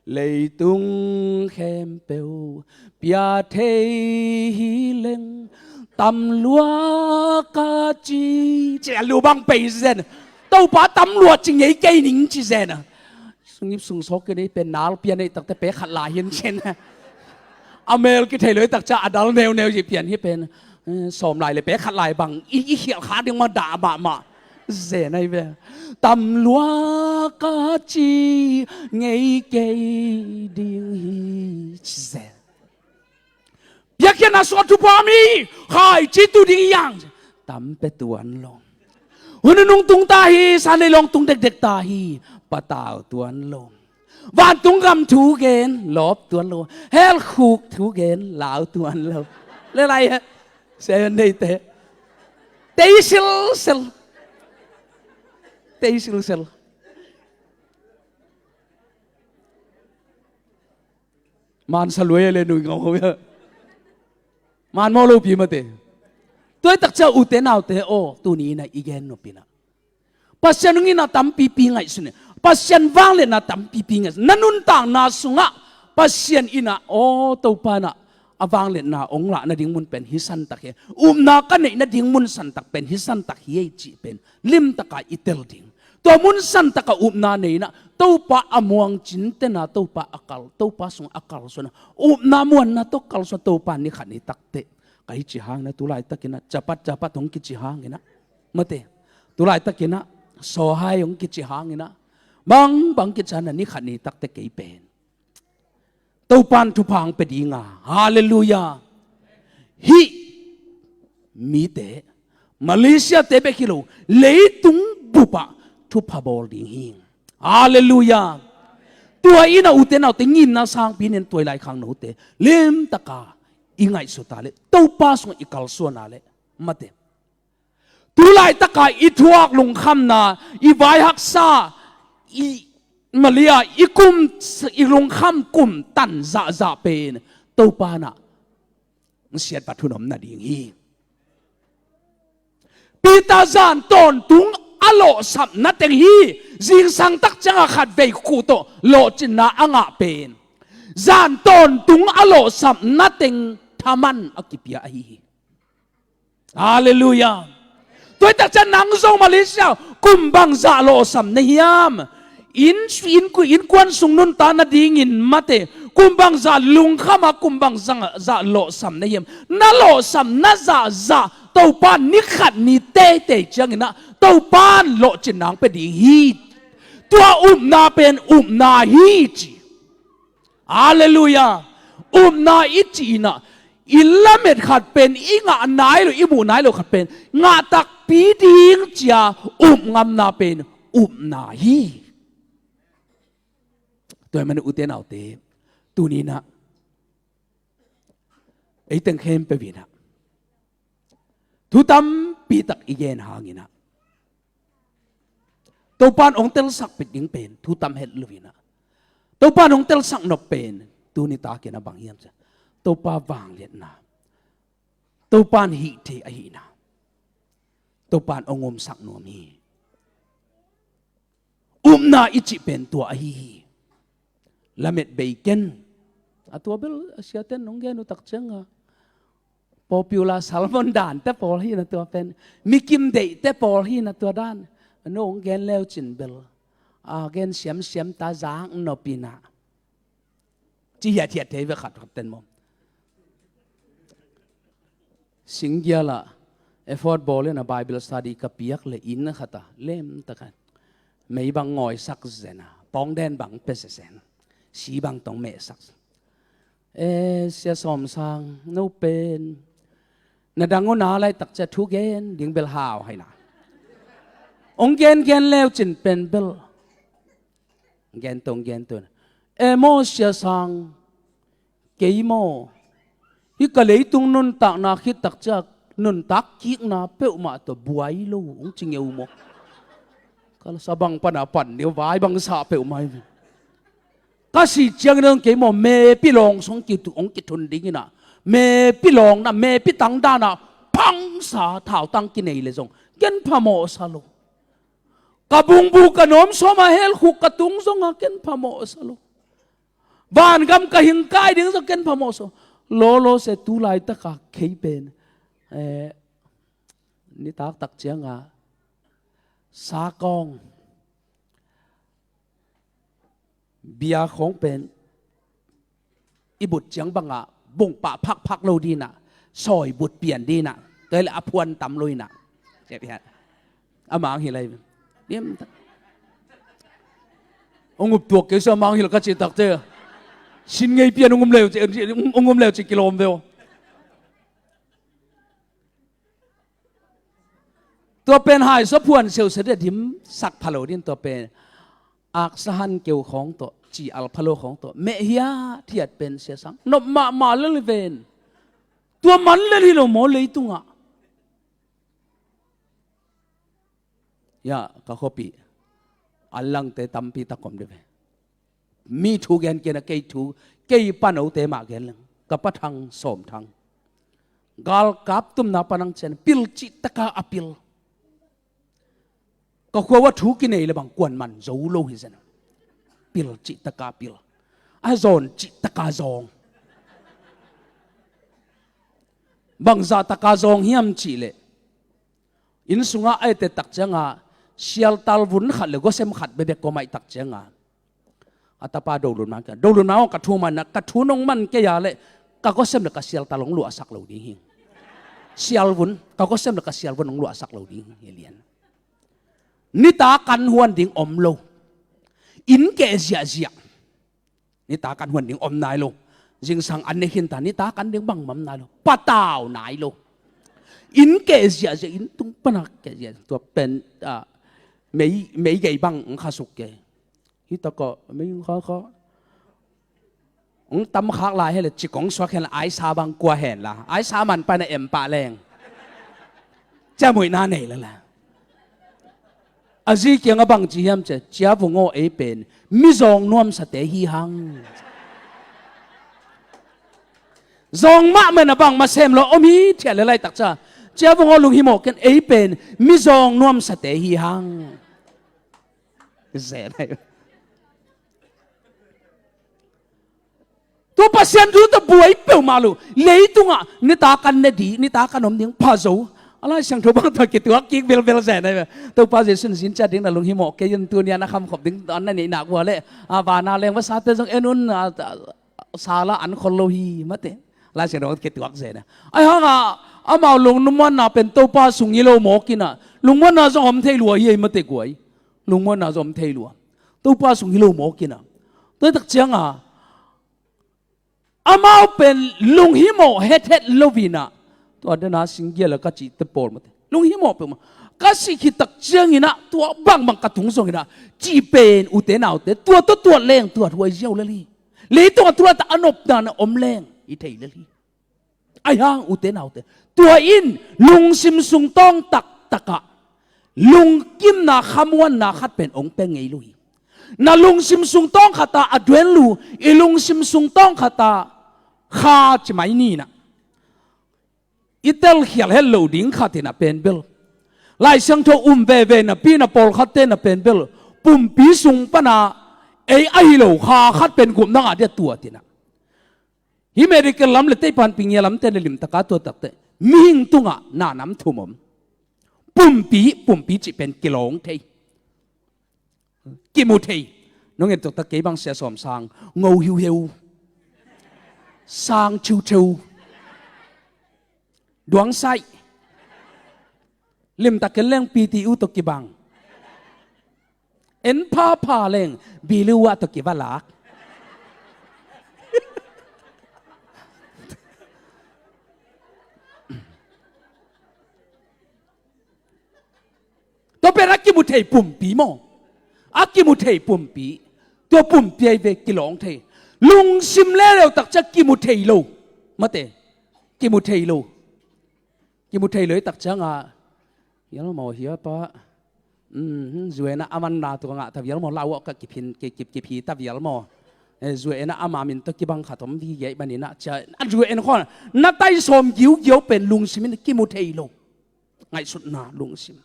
Leitung khempeuh pia thei hi leng, tamlua ka ci, ci a lu bang pei zen. Topa tamlua ci ngei kei ning ci zen. Sungip sungsawk kei nei pen nal pian ei takte pe khat lai hin cen. A mel kithei lo ei takcia a dal neuneu ci pian hi pen. Eh, sawm lai le pe khat lai bang i, i khialh kha ding mah dah mahmah. Zen ahi ve. Tamlua ka ci ngei kei ding hi ci zen. Piakkhiatna sungah thupha mi khaici tu ding hi hang. Tam pe tuan lo. Hun nunung tung ta hi, Sunday lawng tung dekdek ta hi. Patau tuan lo. Vantung gam thu gen, lawp tuan lo. Hell khuk thu gen, lau tuan lo. Le lai he. Seven neite. Tei silsel. Tei silsel. Man sa luai le nui ngau ngau ia. Man maw lopi mate. Tua i takcia ute naute aw, tuni inah i gen nopinah Pasian hong itna tampipi ngaihsun in, Pasian vangliatna tampipi ngaihsun. Na nuntakna sungah Pasian inah aw, Topa inah a vangliatna hong lah nading mun pen hi santak hi. Upna ka neih nading mun santak pen hi santak hi ei cih pen limtaka i tel ding. Tua mun santaka upna nei inah Topa a muang cintena Topa a kal, Topa sung a kalsuan a upna muanna tawh kalsuan Topa ni khat ni takte. Ka hi ci hangin ah, tu laitakin ah capat capat hong kici hangin ah, mate, tu laitakin ah sawhai hong kici hangin ah, bang bang kici hangin ah ni khat ni takte kei pen Topan thupha hong pia dinga. Halleluiah. Hih mite Malaysia te bek hi lo, leitung bupah thupha bawl ding hi. Halleluiah. Tua inah ute naute, ngimna sangpi nen tua i lai khang note limtaka i ngaihsut a leh, Topa sungah i kalsuan a leh, mate, tu laitaka i thuak lungkhamna, i vai haksa, i malia, i kum, i lungkham kum tan zahzah pen Topa nah siatvat hun om nading hi. Peter zan tawntung a lawhsapna teng hi. Zingsang tak cianga khatvei khuh tawh lawhcinna a ngah pen zan tawntung a lawhsapna teng thaman a kipia ahi hi. Halleluiah. Tua i takciang nang zong Malaysia kum bangzah lawhsam na hiam? Inn, inn, innkuan sung nuntak nadingin, mate, kum bangzah lungkhama kum bangzah lawhsam na hiam? Na lawhsam na zahzah Topa ni khat ni teitei ciangin ah Topa in lawhcinna hong pia ding hi. Tua upna pen upna hi ci. Halleluiah. Upna i cih inah i lamet khat pen, i ngah nai lo, i muh nai lo khat pen ngah takpi ding cia up ngamna pen upna hi. Tua ahih manin ute naute, tuni inah ei teng khempeuh inah thu tampi tak i gen hangin ah Topan hong telsak pit ding pen thu tam het lo inah, Topan hong telsak nop pen tuni takin ah bang hiam cia, Topa vangliatna, Topan hih thei ahihna, Topan hong umsak nuam hi. Upna i cih pen tua ahi hi. Lamet bei ken. A tua bel a siaten hong gen uh tak cianga popular sermon dan te pawl hi na tua pen. Mi kim deih te pawl hi na tua dan. A nu hong gen leu cin bel a gen siamsiam ta zak nop inah ci hiathiat thei ve khat khat ten maw. Singgial ah effort bawl in a Bible study ka piak le inn khat ah lemtak a mei bang ngawisak zen a, pawngden bang pia zen, si bang tawh mehsak zen. E, Sia Sawm Sang, no pen na dang uh na laitak ciang thu gen ding bel hau hai na. Ong gen gen leu cin pen bel gen tong gen tun. E maw Sia Sang, kei maw, hih ka leitung nuntakna khit tak ciang nuntak kikna peuhmah tawh buai lo, hong ci ngeu maw? Ka la sa bang pan a pan deuh vai bang sa peuhmah hi. Ka sih ciangin kei maw, mepi lawng sung kitu hong kithun dingin ah, mepi lawng na, mepi tang dan ah phangsa thautang kinei le zong ken phamawh sa lo. Ka bungbu ka nawm sawm a hel khuk ka tung zong a ken phamawh sa lo. Vangam ka hing kai ding zong ken phamawh sa lo. Lolo se tu laitak a kei pen, eh, nitak tak ciang a sakawng bia khawng pen i but ciang bang a bungpah phakphak lo ding a, sawi but pian ding a, tua hi leh a phuan tam lo in a. Ciah pian. A mang hi lai. Diam ta. Ong up tuak kei sa mang hi la ka ci tak te. Sin ngei pian ong um leu ci, ong um leu ci kilawm ve aw. Tua pen hai sawphuan seusia dia dim sak pha lo ding, tua pen aksa han keu khawng tawh, ci al pha lo khawng tawh, meh hiat hiat pen Sia Sang nop mahmah lel hi ven. Tua man lel hi lo maw leitungah? Ya, ka khuapi an langte tampi tak om deuh ve. Mi thu gen kei na, kei thu, kei panote mah gen leng. Ka pa Thang Sawm Thang, galkap tumna pan ang cian pil cih taka a pil. Ka khua ua thu kinei le bang kuan man zo lo hi zen. Pil cih taka a pil. A zawn cih taka zawng. Bangzah taka zawng hiam cih leh, inn sungah a ete tak ciang a sialtal vun khat le gosem khat bekbek kua maih tak ciang a, a tapa dolut man kei a, dolut man aw, ka thu man a, ka thu nong man kei a leh ka gosem le ka sialtal hong luahsak lo ding hi. Sialvun, ka gosem le ka sialvun hong luahsak lo ding hi lian. Nitak an huan ding om lo. Inn keh ziahziah. Nitak an huan ding om nai lo. Zingsang an ne khin ta, nitak an ding bangmah om nai lo. Patau nai lo. Inn keh ziahziah, inn tung pan a keh ziahziah. Tua pen, ah, mei, mei gei bang ong kha suk kei. Hi tak a mei ong kha kha. Ong tam khak lai hi leh ci kong suak hen la, aisa bang kua hen la. Aisa man pan a em pah leng. Ciah muihna nei la la. A zi kiang a bang ci hiam ci leh, Sia Vung aw, ei pen mizawng nuamsate hi hang. Zawng mahmah in a bangmah sem lo om hi thiah le laitak ciang, Sia Vung aw, lunghimawh ken, ei pen mizawng nuamsate hi hang. Zen ahi. Tua Pasian thu tawh buai peuhmah lo. Leitungah nitak an ne ding, nitak an om ding pha zo. A Lai Siangtho bang tawh kituak kik vilvel zen ahi ve. Topa Jesu in zin ciat ding na lunghimawh kei un, tuni a na khamkhop ding an na neih nak ua leh, a, vana leng vasate zong en un, a, a, sal a an khol lo hi mate. Lai Siangtho bang tawh kituak zen a. Ahi hang a, amau lungmuanna pen Topa sung hi lo mawk in a, lungmuanna zong om thei lua hi ei mate guai. Lungmuanna zong om thei lua. Topa sung hi lo mawk in a. Tua tak ciang a, amau pen lunghimawh hethet lo in a, tua den a singgial a ka cihte pawl mate, lunghimawh peuhmah. Ka sih khit tak ciangin a, tua bangbang ka tung zongin a, cih pen ute naute, tua tawh tuat leng tuat huai ziau lel hi. Leitungah tu laitak a nopna na om leng hi thei lel hi. Ahi hang ute naute, tua in lungsim sung tawng taktak ah lungkimna, khamuanna khat pen ong pia ngei lo hi. Na lungsim sung tawng khat ah a duan lo, i lungsim sung tawng khat ah kha ci mai ni na. I telkhial het loh ding khat in a pen bel, Lai Siangtho um veve napi na pawlkhatte na pen bel, pumpi sung pan a ei ahi lo kha khat pen gupna ngah dia tuat in a. Hih medical lam le teipanpi ngia lamte le limtaka tua takte mihing tungah na nam thum om. Pumpi, pumpi cih pen kilawng thei, kimu thei. Nong en tuk tak, kei bang Sia Sawm Sang, ngo hiuheu, sang thiutheu. Duangsaih. Limtak en leng P T U tawh kibang. En phapha leng Billy Wah tawh kivalak. Tua pen a kimu thei pumpi maw? A kimu thei pumpi. Tua pumpi ahi ve kilawng thei. Lungsim leuleu tak ciang kimu thei lo. Mate. Kimu thei lo. Kimu thei lo i tak ciangah. Hial maw hia pa. Zuena a man na tua ngah ta vial maw, lau ah ka kiphin, ki, ki, kiphi ta vial maw. Eh, zuena a ma min tawh kibang khat om vi gei maninah cia. A zuena khaw na tai sawm giugiau pen lungsim in kimu thei lo. Ngaihsutna lungsim.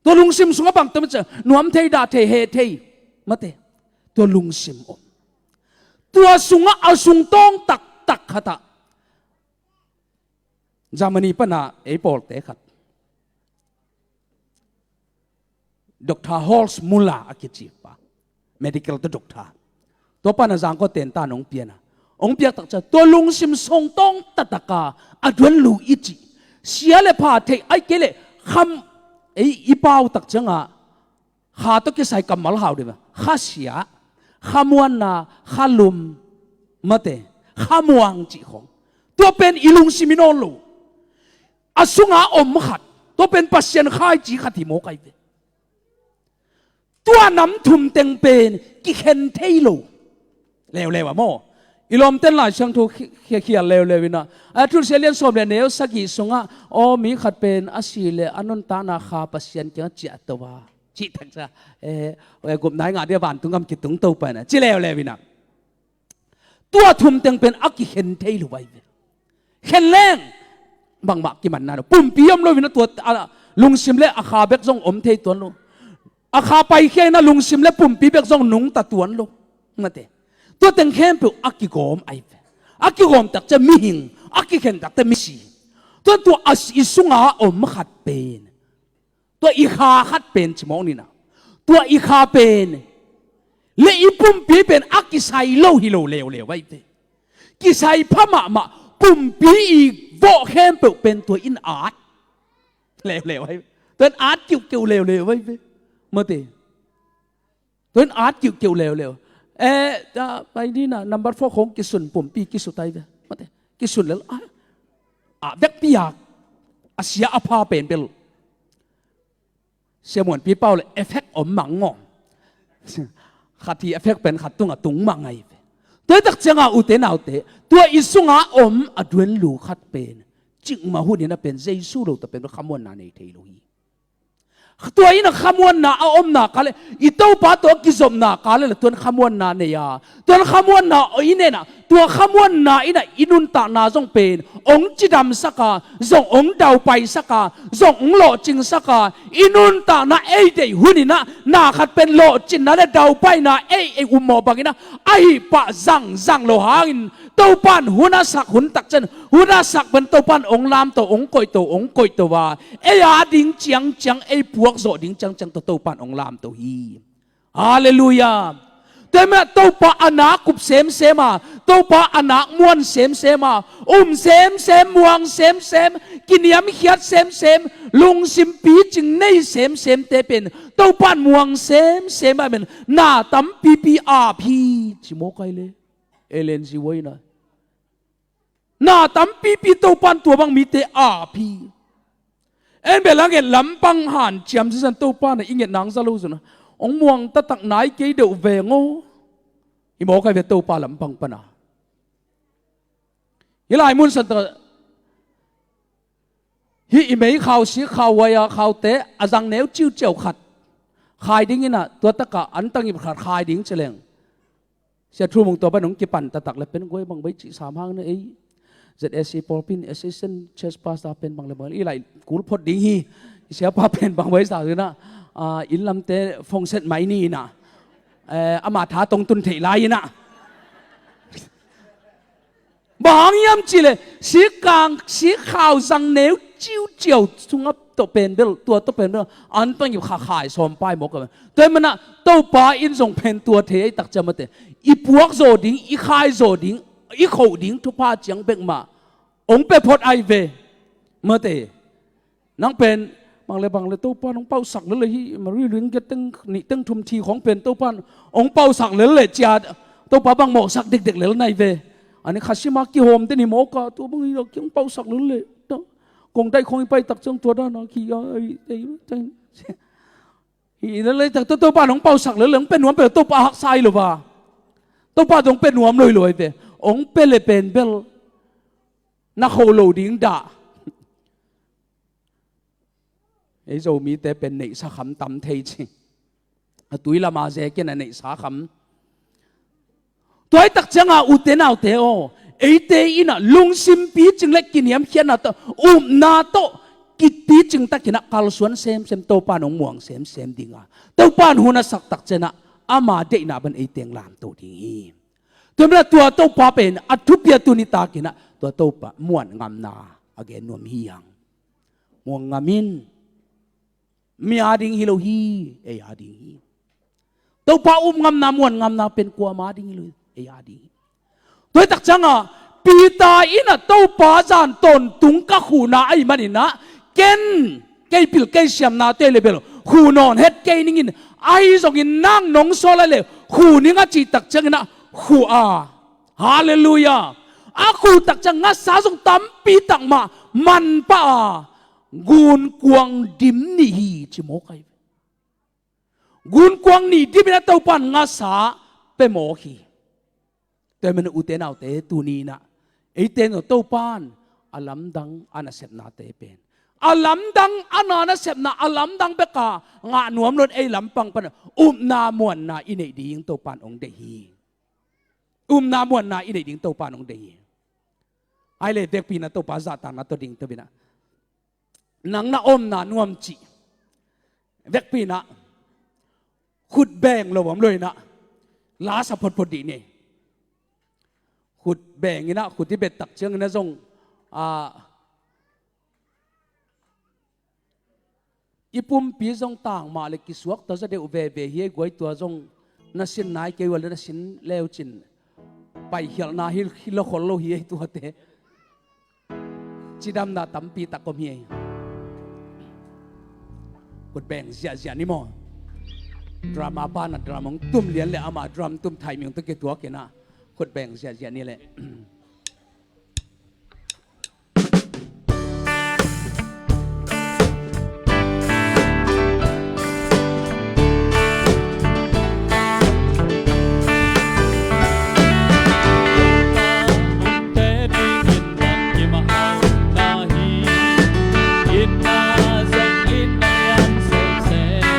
Tua lungsim sungah bang tam cia nuam thei, dah thei, heh thei. Mate. Tua lungsim om. Tua sungah a sungtawng taktak khatah Germany pana ei pawlte khat, Doctor Horst Muller a kici pa, medical tawh doctor. Tua pana zangkawten ta nong piana, hong piak tak ciang tua lungsim sungtawng taktaka a duan lu i cih, sia le pha theih ai kei leh kham ei i pau tak ciangah kha tawh kisai kammal hau dih mah, khasia, khamuanna, khalum, mate, khamuang cih khawng. Tua pen i lungsim i nawn lo. A sunga om khat, tua pen Pasian khaici khat hi mawk ai ve. Tua nam thum teng pen kikhen thei lo. Leuleu a maw? I lawmten Lai Siangtho khi-, khi-, khial leuleu inah, a Thusia lian sawm le neu sagih sungah, aw mi khat pen a si le a nuntakna kha Pasian kiangah ciahto a, cih taksa, eh, eh, gupna i ngah dia vantung gam kitungto pa inah ci leuleu inah. Tua thum teng pen a kikhen thei lo ai ve. Khen leng bangmah kimanna lo. Pumpi om lo inah tua, a, lungsim le a kha bek zong om thei tuan lo. A kha paikhia inah lungsim le pumpi bek zong nungta tuan lo. Mate. Tua teng khempeuh a kigawm ai ve. A kigawm tak ciang mihing, a kikhen tak ciang misi. Tua tua a s-, i sunga om khat pen. Tua i kha khat pen ci mawk ninah. Tua i kha pen le i pumpi pen a kisai lo hi lo leuleu ai ve. Kisai pha mahmah, pumpi i vawh khempeuh pen tua in at leuleu ai ve. Tua in at kiuhkeuh leuleu ai ve. Mate. Tua in at kiuhkeuh leuleu. Eh, ta, pai dina, number four khong kisun pumpi kisut ai ve. Mate. Kisun lel, ah, ah, vekpi a, a sia a pha pen bel. Sia Muanpi pau le effect om mang ngawng. Khat hi effect pen khat tungah tung mang ai ve. Tua tak ciangah ute naute, tua i sunga om a duan lu khat pen cikmah hun inah pen Jesu lo ta pen khamuanna nei thei lo hi. Tua in a khamuanna a omna ka le, i Topa tawh a kizopna ka le, le tuan khamuanna nei a, tuan khamuanna i nei a, tua khamuanna in a i nuntakna zong pen ong cidamsak a, zong ong daupaisak a, zong ong lawhcingsak a, i nuntakna ei deih hun in a, na khat pen lawhcinna le daupaina ei, ei ummawh bangin a, ahi pah zangzang lo hangin, Topa in hun a sak hun takciang, hun a sak pen Topa in ong lamto, ong koihto, ong koihto a, ei a ding ciangciang, ei puakzawh ding ciangciang tawh Topa in ong lamto hi. Halleluiah. Tua hi mah Topa a nak up semsem a, Topa a nak muan semsem a, um semsem, muang semsem, kiniamkhiat semsem, lungsim picing nei semsemte pen Topa in muang semsem a, pen na tampipi ap hi, ci mawk ai le. Ellen G. White in a, na tampipi Topa in tua bang mite ap hi. En bel a nget lampang hanciam sisan Topa in a i nget nang za lo zun a, ong muang taktak nai kei deuh veng aw. I mawk ai ve Topa lampang pan a. Hih lai mun san tak a, hih i mei khau sik khau huai a khaute a zangneu ciuciau khat khai ding in a, tua tak a antang ip khat khai ding ci leng, Sia Thu Mung tua pan hong kipan taktak le pen guai bang bai cih sam hang na ei. Z S C pawlpi in assistant church pastor pen bang le bang i lai kul phot ding hi. I siapa pen bang bai sa in a, ah, inn lamte fongset mai ni in a, eh, ama tha tong tun theih lai in a. Bang hang hiam cih leh, sik kang, sik khau zangneu ciuciau sungah tawh pen bel, tua tawh pen bel, antang ip khat khai sawm pai mawk a. Tua hi mah in a, Topa in zong pen tua thei ei takciang mate. I puakzawh ding, i khaizawh ding, i khoh ding thupha ciang bek mah ong pia phot ai ve. Mate, nang pen bang le bang le Topa nong pausak lel le hi, Mary Luin Gate teng nih teng thum thi khong pen Topa nong pausak lel le cia, Topa bang mawhsak dekdek lel nai ve. Ani khasima kihawm te ni mawka tua bang hi a kihong pausak lel le. Kong daih khong i pai tak ciang tua dana ki a, ai, ai, ai. Hi lel le tak tua Topa nong pausak lel le, hong pe nuam pe Topa haksa ai lo va. Topa dong pe nuam loi loi ve. Hong pe le pen bel na kho lo ding dah. Ei Zomite pen neihsa kham tam thei ci. A tui lama zekin a neihsa kham. Tua i tak cianga ute naute aw, eite inah lungsim picing le kiniamkhiatna tawh, upna tawh, kipicing takinah kalsuan semsem Topa nong muang semsem dinga. Topa hun a sak tak cianah ama deihna ban eiteng lamto ding hi. Tua mena tua Topa pen a thupi a tuni takinah tua Topa muan ngamna a gen nuam hi hang. Muang ngam in. Mi a ding hi lo hi, ei a ding hi. Topa um ngamna muan ngamna pen kuama ding hi lo hi, ei a ding hi. Tua i tak cianga Peter inah Topa zan tawntung ka khuna ahi maninah ken kei pil kei siamna te le bel khu nawn het kei ningin ahi zongin nang nong sawl a le khu ning a cih tak cianginah khu a. Halleluiah. A khu tak ciang ngasa zong tampi tak mah manpah a gunkuang dim nih hi ci mawk ahi. Gunkuang nih dimin a Topan ngasa pe mawk hi. Tua mena ute naute tuninah eite no Topan a lamdang a nasepnate pen a lamdang a na nasepna a lamdang beka ngah nuam loin ei lampang pana upna muanna i neih ding Topan hong deih hi. Upna muanna i neih ding Topa nong deih hi. Ai le vekpi na Topa zahtakna tawh ding tawbinah nang na omna nuam cih vekpi na khut beng lo om loinah lasa photphot dih ni. Khut benginah khut i bet tak cianginah zong a i pumpi zong tang mah le kisuakta za deuh veve hi ei guai tua zong na sin nai kei ua le na sin leucin paikhialhna hi, hi lo khol lo hi ei tuate. Cidamna tampi tak om hi ei. Khut beng ziahziah ni maw? Drama pa na drum hong tum lian le ama drum tum thaih ming tawh kituakinah khut beng ziahziah ni le.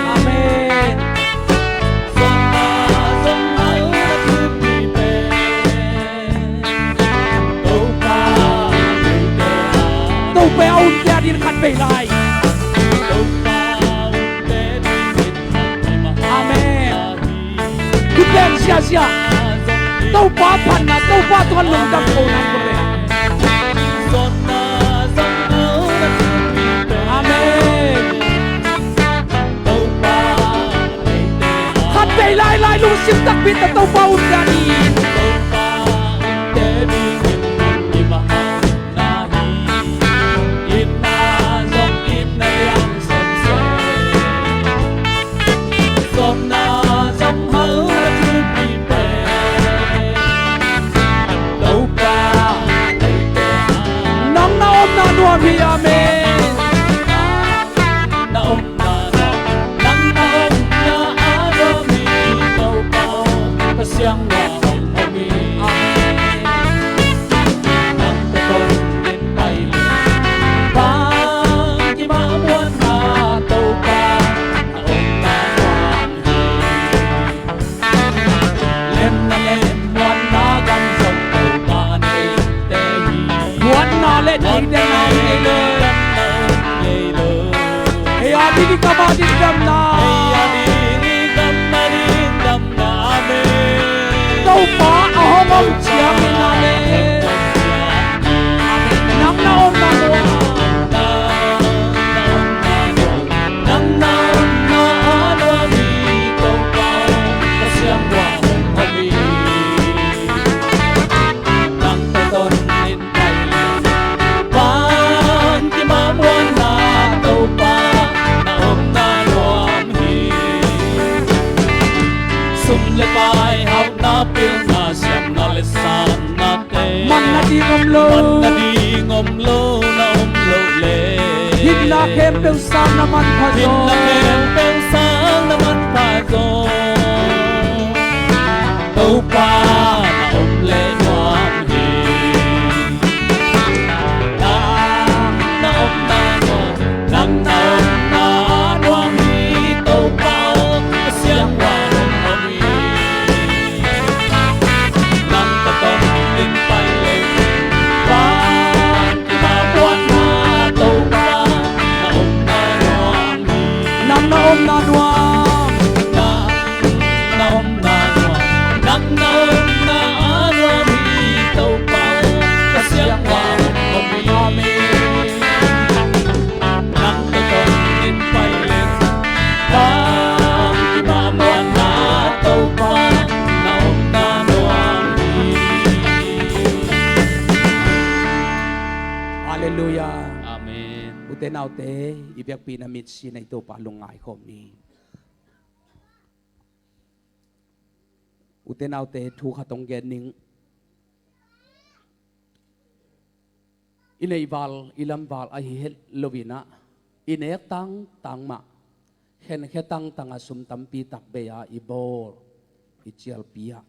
Amen. Topa a umte adin khat vei lai. Amen. Khut beng ziahziah. Topa phatna, Topa tungah lungdam ko nang ko le. Amen. Khat vei lailai lungsim takpi tawh Topa umte adin. Nang na omna nuam hi, amen. Na omna nuam, nang na omna a nuam hi, Topa, Pasian na om om hi. Amen. Nang te tawh din pai le, bang kimah muanna Topa, na omna nuam hi. Lemna le muanna gam zong Topa neite hi. Muanna le neite na hi le. Manna ding om lo, na om lo le. Hinna khempeuh sang na manpha zaw. Hinna khempeuh sang na manpha zaw. Topa na om le nuam hi. Nang na om na nuam, nang na om na nuam hi. Topa aw, ka siangvale om hi. Nang ka tawh in pai leng, van kima puanna Topa na om na nuam hi. Nang na om na nuam. Nang na om na nuam, nang na om na nuam hi. Topa aw, ka siangvale om hi. Amen. Nang tawh in pai leng, van kima puanna Topa na om na nuam hi. Halleluiah. Amen. Ute naute, i biakpihna mitsi na i Topa lungngai khawm ni. Ute naute, thu khat hong gen ning. I neihval, i lamval ahi het loinah, i nek tangtang mah, khenkhia tangtang a sum tampi tak bei a i bawl, i cialpi ah,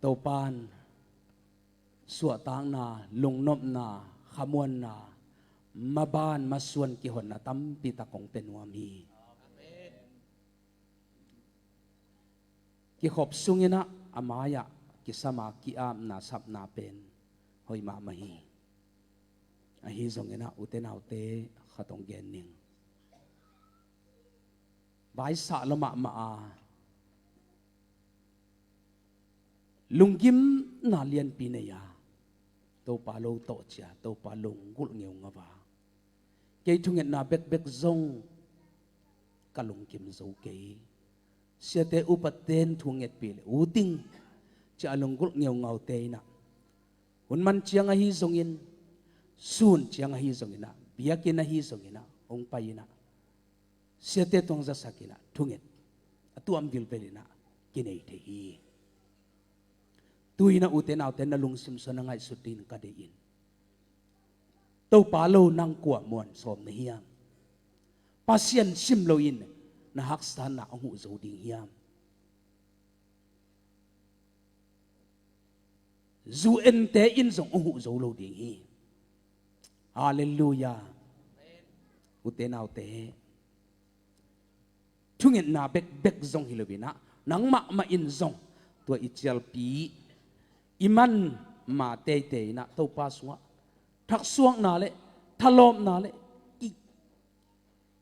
Topan suahtakna, lungnopna, khamuanna, maban masuan kihonna tampi tak hong pia nuam hi. Kikhop sunginah a mai-ah kisama ki-apna sapna pen hoih mahmah hi. Ahi zonginah ute naute, khat hong gen ning. Vaisah lo mahmah a, lunggimna lianpi nei a, Topa lo tawh cia, Topa lunggulh ngeungau a, kei thungetna bekbek zong ka lungkim zo kei. Siate upate in thu ngetpih le ut ing, cia a lunggulh ngeungaute inah, hun man ciang ahi zongin, sun ciang ahi zonginah, biakinn ahi zonginah hong pai inah, siate tungah zasak inah thunget a tuam vilvel inah kinei thei hi. Tu-inah ute naute, na lungsim sungah na ngaihsut dingin ka deih in, Topa lo nang kua muan sawm na hiam? Pasian sim loin na haksatna hong huh zo ding hiam? Zu ente in zong hong huh zo lo ding hi. Halleluiah. Ute naute, thungetna bekbek zong hi loinah, nangmah mah in zong tua i cialpi, i manma teitei inah Topa sungah thaksuakna le thalawpna le ki,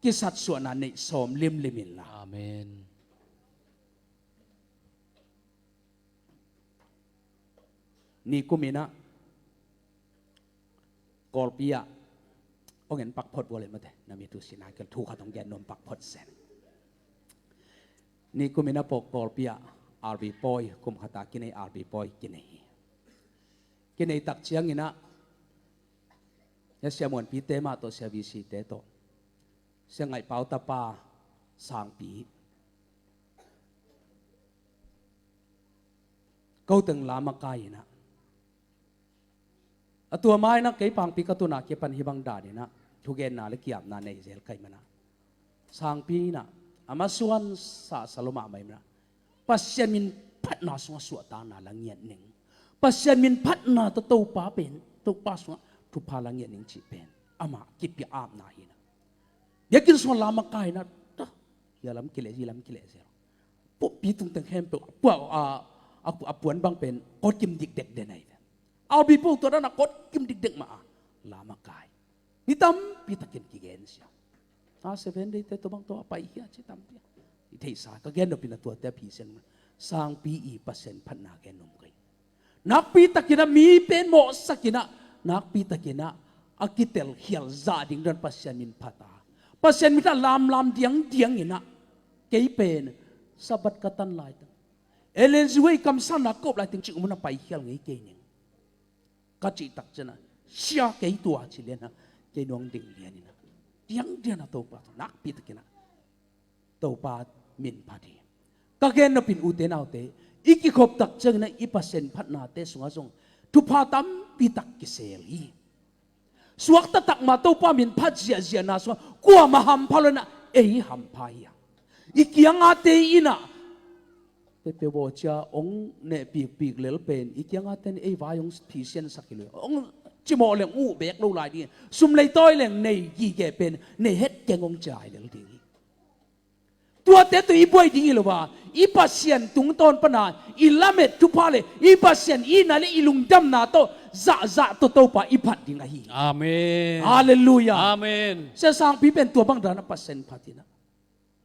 kisatsuahna neih sawm limlim inla. Amen. Nikum inah Kawlpi ah, hong en pak phot vua le mate, na mi tu sina kel thu khat hong gen nuam pak phot sen. Nikum inah pawh Kawlpi ah R V pawi, kum khata kinei R V pawi kinei hi. Kinei tak cianginah, hia Sia Muanpite mah tawh, Sia V C te tawh, Sia Ngaih Pau tapa Sangpi, ko teng la makai inah, a tua mainah kei pangpi ka tuna kipan hih bang daninah thugenna le ki-apna nei zel ka hih manah, Sangpi inah a masuan sahsa lo mahmah hih manah, Pasian min phatna sungah suahtakna la ngiat ning, Pasian min phatna tawh Topa pen, Topa sungah thupha la ngiat ning cih pen amah kipia apna hinah. Biakinn sungah la makai inah, ta, hia lam kileh, hih lam kileh zel. Pumpi tungteng khempeuh a pua, a, a, a puan bang pen kotkim dikdek den ahi ve. R V pawi tua danah kotkim dikdek mah a la makai. Mi tampi takin kigen sia. A, Seven Day te tua bang tua a pai hia ci tampi a i theihsa, ka gen nopin a tuate a phisian. Sangpi i Pasian phatna gen nuam ka hi. Nakpi takinah mi pen mawhsak inah, nakpi takinah a kitel khial zah ding dan Pasian min phat a, Pasian min phat a lamlam diangdiang inah, kei pen Sabbath ka tan laiteng, Ellen G White kamsangna ka up laiteng cih um un a pai khial ngei kei ning ka cih tak cianah, sia kei tua ci lianah, kei nuang ding lian inah, diangdiang a Topa tawh nakpi takinah Topa min phat hi. Ka gen nopin ute naute, I kikhop tak ciangin ah i Pasian phatnate sungah zong thupha tampi tak kisel hi. Suakta tak mah Topa min phat ziahziahna sungah kuamah hampha lo in ah ei hampha hi a. I kiangate in ah peuhpeuh bawl cia hong nehpikpik lel pen i kiangate in ei vai hong phisiansak hi lo hi. Hong cimawh leng uh beek lo lai ding hi. Sum lei tawi leng nei gige pen nei het keng hong ci lai lel ding hi. Tuate tawh i buai ding hi lo a, i Pasian tungtawn pana i lamet thupha le i Pasian itna le i lungdamna tawh zahzah tawh Topa i phat ding ahi hi. Amen. Halleluiah. Amen. Sia Sangpi pen tua bang dan a Pasian phat hi na.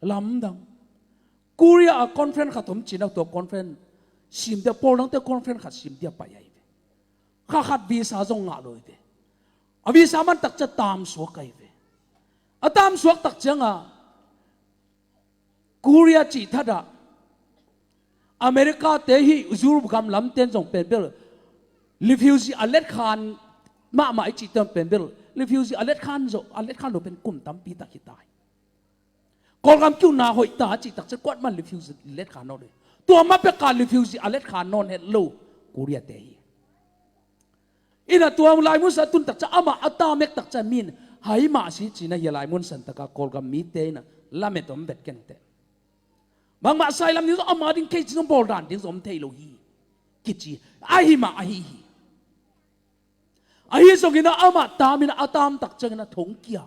Lamdang. Korea ah conference khat om ci-in ah tua conference sim dia, pawl dangte conference khat sim dia pai ahi ve. Kha khat visa zong ngah lo hi ve. A visa man tak ciang tamsuak ahi ve. A tamsuak tak ciangah Korea cih thadah America te hi, Europe gam lamten zong pen bel refugee a letkhan mahmah i cihte pen bel refugee a letkhan zo, a letkhan lo pen kum tampi tak hi ta hi. Kawlgam kiuhna hoih ta cih tak ciang kuaman refugee letkhan nawn lo hi. Tua mah peka refugee a letkhan nawn het lo Korea te hi. Ina tua laimun san a tun tak ciang amah a ta mek tak ciang min hai mah si ci-in ah hi a laimun san taka Kawlgam mite ina lamet om vet keng teh. Bangmah sai lam ding zong ama ding case zong bawl dan ding zong om thei lo hi kici. Ahi mah ahi hi. Ahi zongin ah amah tam in ah a tam tak ciangin ah thong kia.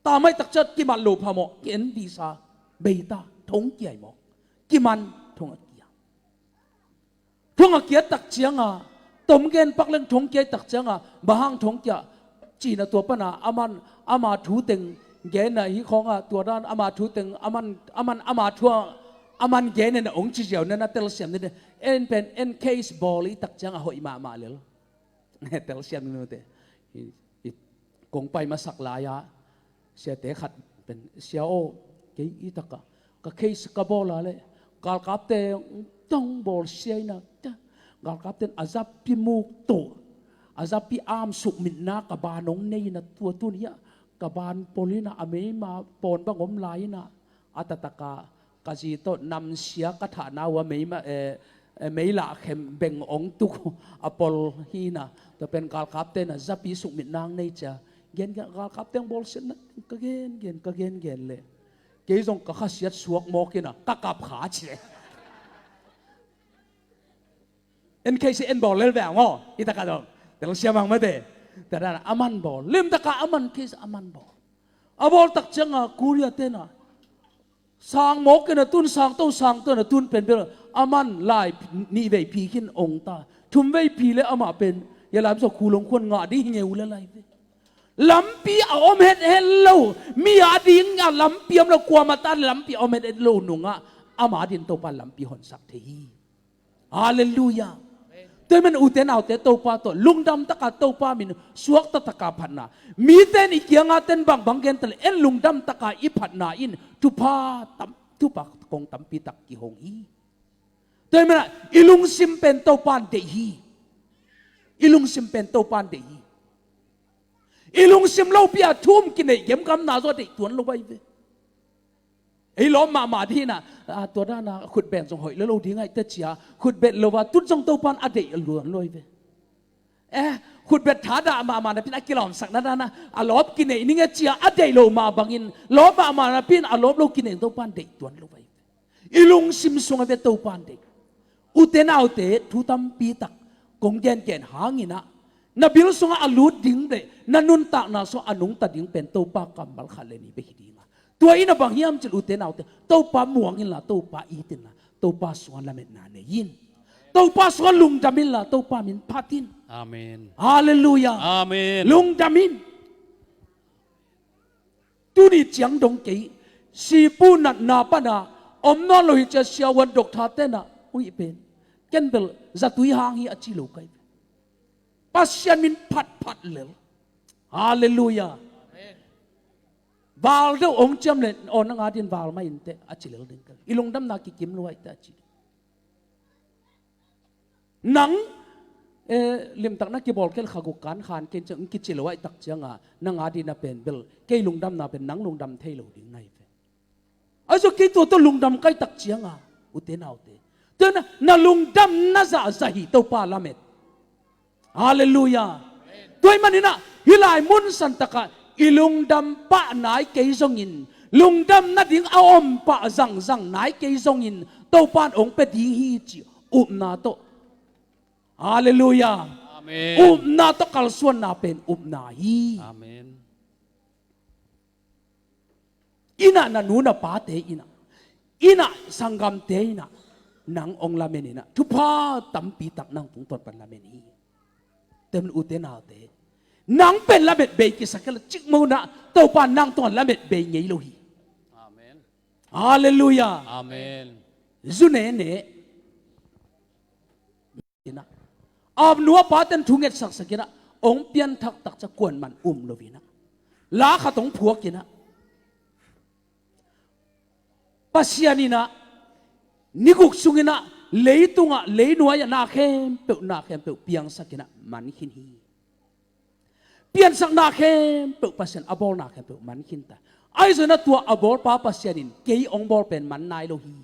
Tam ahih tak ciang kimat lo phamawh, ki-en visa bei ta, thong kia hi mawk. Kiman thong a kia. Thong a kiat tak cianga tom gen pak leng thong kiat tak cianga bang hang thong kia cihna tua pana aman ama thu teng genna hi khawnga tua dan ama thu teng aman, aman ama thu a aman gen ena ong ci ziau nena telsiam nena en pen en case bawl i tak cianga hoih mahmah lel. Telsiam nute. I, i, kong pai masak lai-a siate khat pen, "Sia aw, kei i taka ka case ka bawl a le galkapte tong bawl sia ina, galkapten a zapi muk to, a zapi am sukmitna ka ban ong nei ina tua tun hia ka ban pol ina a meima pawn bang om lai ina a tataka ka zi tawh namsia ka thahna uh a meima, eh, eh, meilah khem beng ong tuk a pol hina tua pen galkapten a zapi sukmitna ong nei cia." Gen, gen, galkapten bawlsiatna ka gen gen, ka gen gen le kei zong ka khasiat suak mawk ina ka kap kha ci le. En case en bawl lel ve ang aw. I taka dong telsiam ang mate. Tada aman bawl lim taka aman case aman bawl. A bawl tak cianga Korea tena sang mawk ina tun, sang to, sang to ina tun pen bel aman lai nih vei phi khin ong ta, thum vei phi le amah pen ya lam so khulong khuan ngah ding hi ngeu le lai ve. Lampi a om het het lo, mi a ding a lampi om lo, kuamah ta lampi a om het het lo nungah ama din Topa lampi honsak thei hi. Halleluiah. Tua hi man ute naute Topa tawh lungdam taka Topa min suakta taka phatna. Mite in i kianga ten bangbang gen ta le en lungdam taka i phatna in thupha tam, thupha kong tampi tak kihong hi. Tua hi man i lungsim pen Topa in deih hi. I lungsim pen Topa in deih hi. I lungsim lopi a thu um kineih gemgamna zaw deih tuan lo bai ve. Ei lawp mahmah ding hina, a, tua dana khutbet zong hoih lo lo ding aih te cia khutbet lo a tut zong Topan a deih a luan lo hi ve. Eh, khutbet thadah mahmah napin a kilawmsakna dana a lawp kineih ning e cia a deih lo mah bangin lawp mahmah napin a lawp lo kineih Topan deih tuan lo bai ve. I lungsim sung a ve Topan deih. Ute naute thu tampi tak kong gengen hanginah na bil sungah a lut ding le na nuntakna sungah a nungta ding pen Topa kammal khat le ni bek hi dinga. Tua in a bang hiam cil ute naute Topa muang inla, Topa it inla, Topa sungah lametna nei in. Topa sungah lungdam inla, Topa min phat in. Amen. Halleluiah. Amen. Lungdam in. Tuni ciang dong kei sipu natna pana om nawn lo hi cia siavuan dok tha tena ui pen ken bel zatui hang hi a ci lo kai. Pasian min phatphat lel. Halleluiah. Val deuh ong ciam le aw nanga din val mai inte a ci lel ding kai. I lungdamna kikim lo ai te a ci. Nang, eh, limtak na kibawl kei le kha guk kan khan kei ciang kici lo aih tak cianga nanga dina pen bel kei lungdamna pen nang lungdam thei lo ding nai ve. Ahi zong kei tua tawh lungdam kai tak cianga ute naute Tua na, na lungdamna zahzah hi Topa lamet. Halleluiah. Tua ahih maninah hih lai mun santakah i lungdam pah nai kei zongin, lungdam nading a om pah zangzang nai kei zongin Topa in hong pia ding hi cih upna tawh. Halleluiah. Amen. Upna tawh kalsuanna pen upna hi. Amen. Innah na nu na pate innah, innah sanggamte innah nang hong lamen innah thupha tampi tak nang tungtawn pan lamen hi. Tem ute naute, nang pen lamet bei kisak kei la, cikmah unah Topa nang tungah lamet bei ngei lo hi. Amen. Halleluiah. Amen. Zu nene innah, a nu a paten thu ngetsaksak innah hong pianthak takciang kuaman um lo innah, la khat hong phuak innah, Pasian innah ni guk sunginnah leitungah leinuai-ah na khempeuh, na khempeuh piangsak innah man khin hi. Piansakna khempeuh Pasian a bawlna khempeuh man khin ta. Ahi zongin a tua a bawlpa Pasian in kei hong bawl pen man nai lo hi.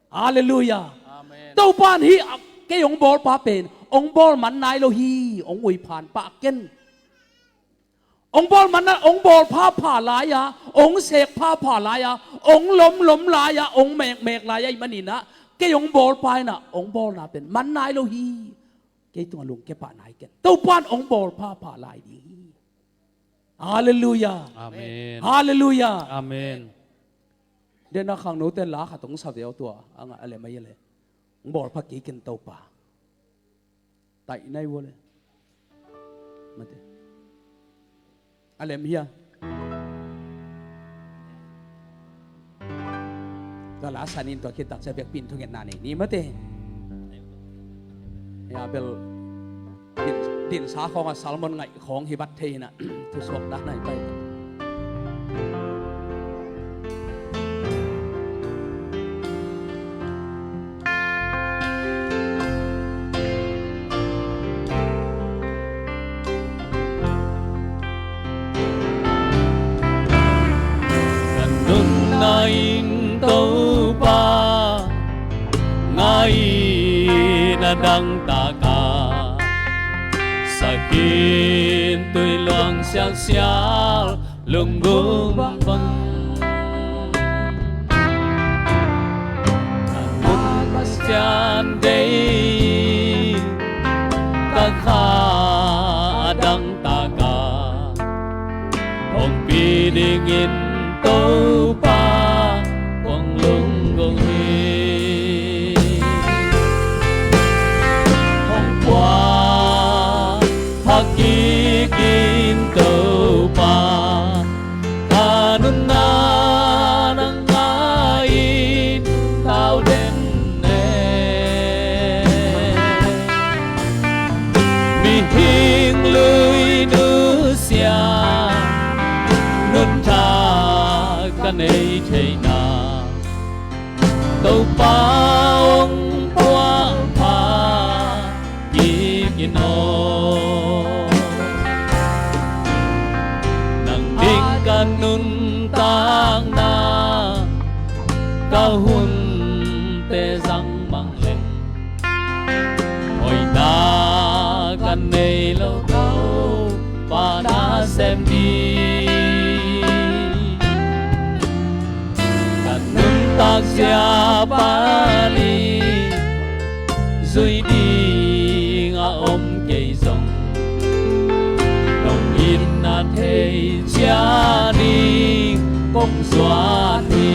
Halleluiah. Amen. Topa in hih a kei hong bawlpa pen hong bawl man nai lo hi, hong uiphan pah ken. Hong bawl man nai, hong bawl phapha lai-a, hong sek phapha lai-a, hong lomlom lai-a, hong mekmek lai-a ahih maninah kei hong bawlpa innah hong bawlna pen man nai lo hi. Kei tungah lungkia pah nai ken. Topa in hong bawl phapha lai ding hi. Halleluiah. Amen. Halleluiah. Amen. Dena khangnote la khat hong sa veu tua a ngah a lem ahi le, hong bawl pha kei ken Topa. Taih nai vua le. Mate. A lem hia. Tua la sanin tua khit takciang biakpi in thungetna nei ni mate. Hia bel din, dinsa khawngah Salmon ngaih khawng hi vat thei innah thusuak dan ahi pai. Ka nunna in Topa ngai na dangtaka, sakin tui luang sialsial lunggulh bang. Ka nunna Pasian deih ka kha a dangtaka, hong pi dingin Topa kong lunggulh hi. Hong puah pha kikin Topa, ka nunna nang ngai-in tau den e. Mihing lui nusia nuntak ka nei theihna, Topa hong puahpha kikin aw. Nang ding ka nuntakna ka hunte zang mang leng, hoihna ka nei lo, Topa na sem ni. Ka nuntak zia pan i zui ding a om kei zong, nong itna thei cianin kong zuan hi.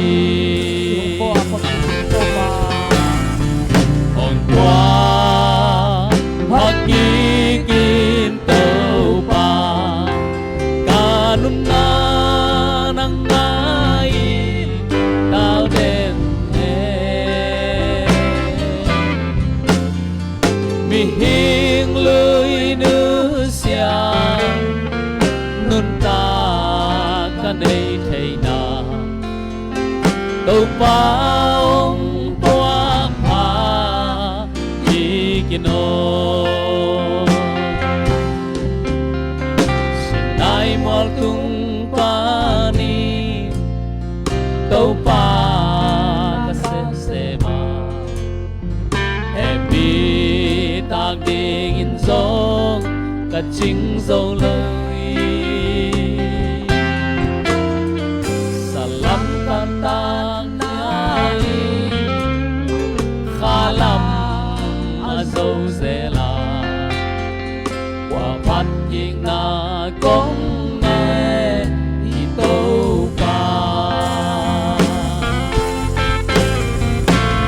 Hong puahpha kikin Topa, ka nunna nang ngai-in tau den e. Mihing lui nusia nuntak ka nei theihna, Topa hong puahpha kikin aw. Sinai mual tung panin Topa ka semsem a, cing zo lo hi. Salam tantan na in khalam a zo zela, kua phat kikna kong ngai i Topa.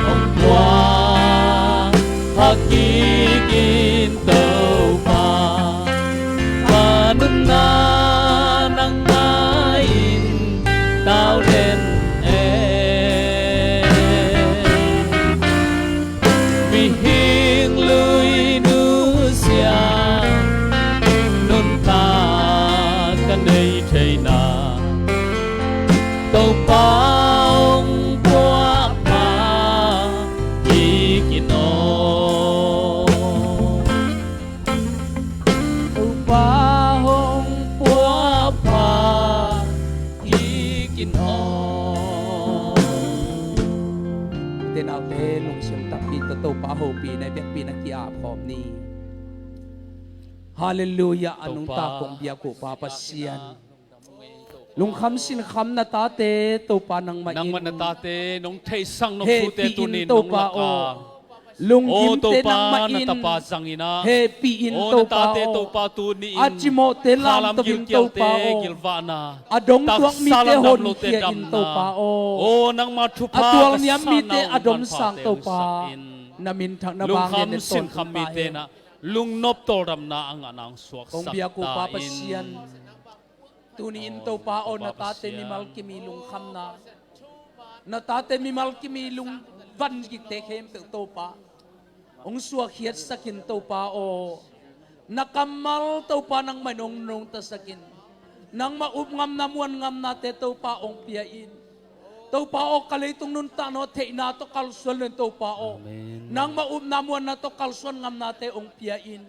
Hong puak hakik in Topa, a nunna nangmah in tau den e. Mihing lui nusia nuntak ka nei theina, Topa hong puak pha kik in aw. Topa hong puak pha kik in aw. Ute naute, lungsim takpi tawh Topa hopihna, biakpiakna ki-ap khawm ni. Halleluiah. A nungta kong biak uh Pa Pasian, lungkham sinkham na tate Topa nangmah in, nangmah na tate nong theihsang nong thute hehpih in tunin Topa aw. Lunggimte nangmah in, hehpih in Topa aw. A cimawhte lamto in Topa aw. A dongtuak mite hon khia in Topa aw. A tualniam mite a domsang Topa, na minthang na bang in Topa aw. Lungnop tawldamna a ngah nang suaksak ta in. Kong biak uh Pa Pasian, tuni in Topa aw, na tate mimal kim i lungkhamna, na tate mimal kim i lungvan gikte khempeuh Topa hong suakkhiatsak in Topa aw. Na kammal Topa nangmah in hong nungtasak in, nangmah up ngamna muan ngamnate Topa hong pia in. Topa aw, ka leitung nuntakna theihna tawh kalsuan lo in Topa aw. Amen. Nangmah upna muanna tawh kalsuan ngamnate hong pia in.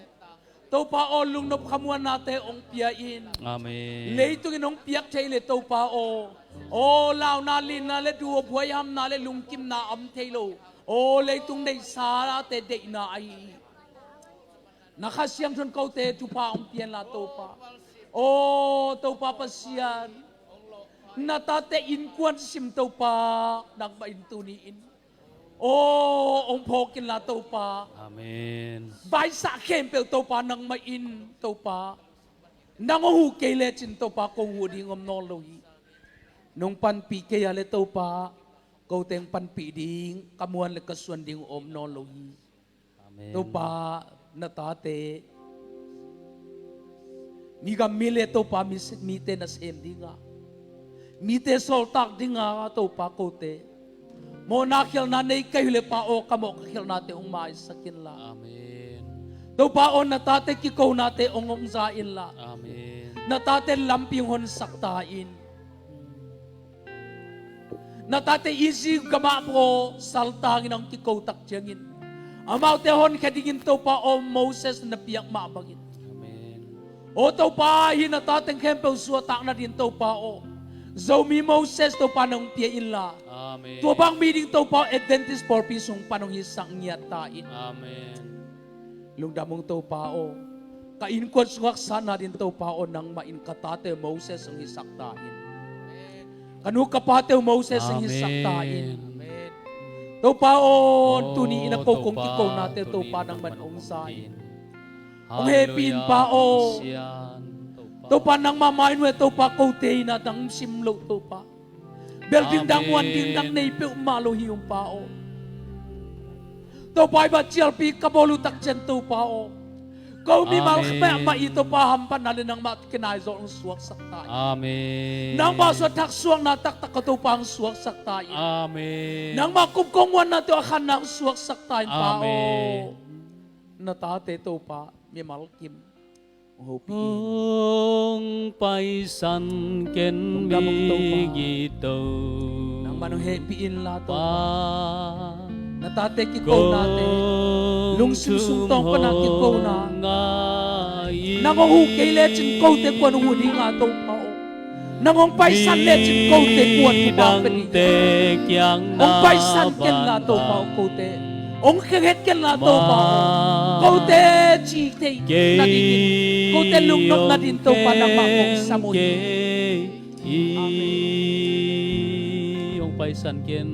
Topa aw, lungnop khamuannate hong pia in. Amen. Leitung in hong piak thei le Topa aw, aw launa linna le duh aw buaihamna le lungkimna a om thei lo, aw leitung neihsate deihna ahi hi. Na Kha Siangtho in kote thupha hong pia inla Topa. Aw Topa Pasian, na tate innkuan sim Topa nangmah in tuni in, aw hong phawk inla Topa. Amen. Vaisah khempeuh Topa nangmah in Topa, nang hong huh kei lecin Topa ko huh ding om nawn lo hi. Nong panpih kei a le Topa, ko teng panpih ding, ka muan le ka suan ding om nawn lo hi. Amen. Topa, na tate migam mi le Topa mi, mite nasem dinga, mite sawltak dinga Topa kote mawhna khialhna nei ka hi uh le Pa aw, ka mawh ka khialhnate hong maisak inla. Amen. Topa aw, na tate kikonate hong hong za inla. Amen. Na tate lampi hong honsak ta in. Na tate Egypt gamah paw saltangin a hong kiko tak ciangin amaute honkhia dingin Topa aw Moses na piak mah bangin. Amen. Aw Topa, hih na tate khempeuh suahtakna dingin Topa aw Zomi Moses Topa na hong pia inla. Amen. Tua bang mi ding Topa aw Adventist pawlpi sung pan hong hisak ngiat ta in. Amen. Lungdam ung Topa aw. Ka innkuan sungah satna dingin Topa aw nangmah in ka tate Moses hong hisak ta in. Ka nu ka pate uh Moses hong hisak ta in. Amen. Topa aw, tuni in a ko kong kikonate Topa nangmah in hong za in. Hong hehpih in Pa aw. Topa nangmah mai nuai Topa kote in a dang sim loh Topa. Bel dingdang muan dingdang nei peuhmah lo hi ung Pa aw. Topa i bat cialpi ka bawl uh tak ciang Topa aw, ko mimal mahmah i Topa hamphatna le nangmah kinai zawh hong suaksak ta in. Amen. Nangmah suah thak suakna taktak ka Topa hong suaksak ta in. Amen. Nangmah kum kong muanna tawh a khanna hong suaksak ta in Pa aw. Amen. Na tate Topa mimal kim hong paisan ken mi gito. Nangmah hong hehpih inla Topa. Na tate kikonate, lungsim sung tawng pana kikona, nang hong huh kei lecin kote kuan hong huh dinga Topa aw. Nang hong paisan lecin kote kuan hong paisan ken la Topa aw kote. Hong kheng het ken la Topa aw. Kote cih theih nadingin, kote lungnop nading Topa nangmah kong sam uh hi. Amen. Hong paisan ken,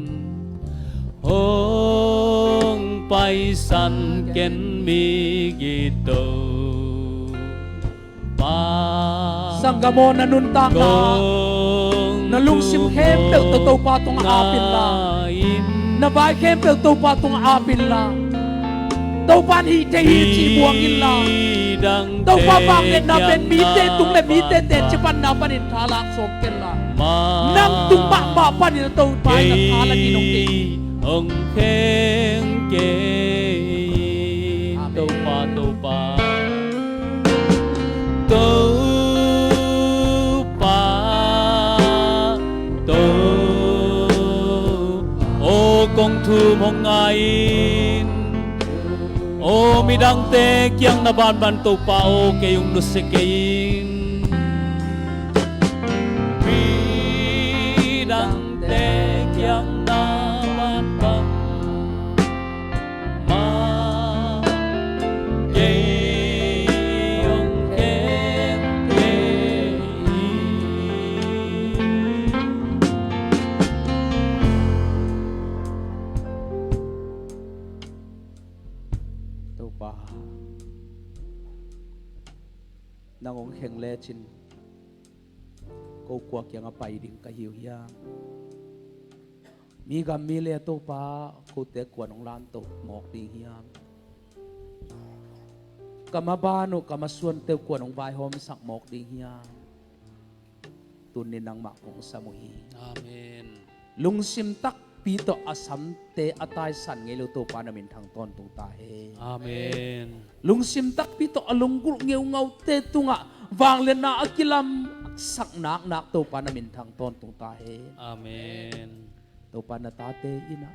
hong paisan ken migit Topa. Sanggam aw, na nuntakna, na lungsim khempeuh tawh Topa tungah ap inla, na vai khempeuh Topa tungah ap inla, Topa in hih thei hi cih buang inla, Topa vangliatna pen mite tung le mite teci panna panin tha lak sawm kenla, nang tung mahmah panin Topa in a tha la ding hong deih. Hong kheng kei. Amen. Topa, Topa. Topa, Topa, aw kong thum hong ngai in. Aw midangte kiang na banban Topa aw kei hong nusia kei in. Midangte kiang na banban. Topa, nang hong kheng lecin ko kua kiangah pai ding ka hi uh hiam? Mi gam mi lei ah Topa, kote kuan hong lanto mawk ding hiam? Ka maban uh, ka masuante uh kuan hong vaihawmsak mawk ding hiam? Tuni nangmah kong sam uh hi. Amen. Lungsim takpi tawh a samte a taisan ngei lo Topa na minthang tawntung ta hen. Amen. Lungsim takpi tawh a lunggulh ngeungaute tungah vangliatna a kilamsak naknak Topa na minthang tawntung ta hen. Amen. Topa, na tate in ah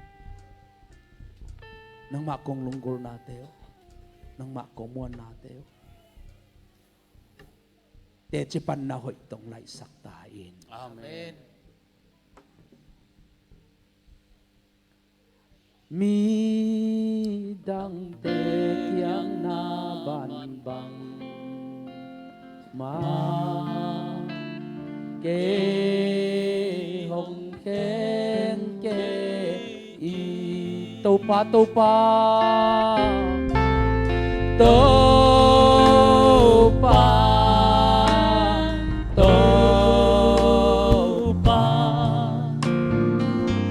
nangmah kong lunggulhnate uh, nangmah kong muannate uh teci panna hoih tawh hong laihsak ta in. Amen. Midangte kiang na banban mah kei hong kheng kei in. Topa, Topa, Topa, Topa,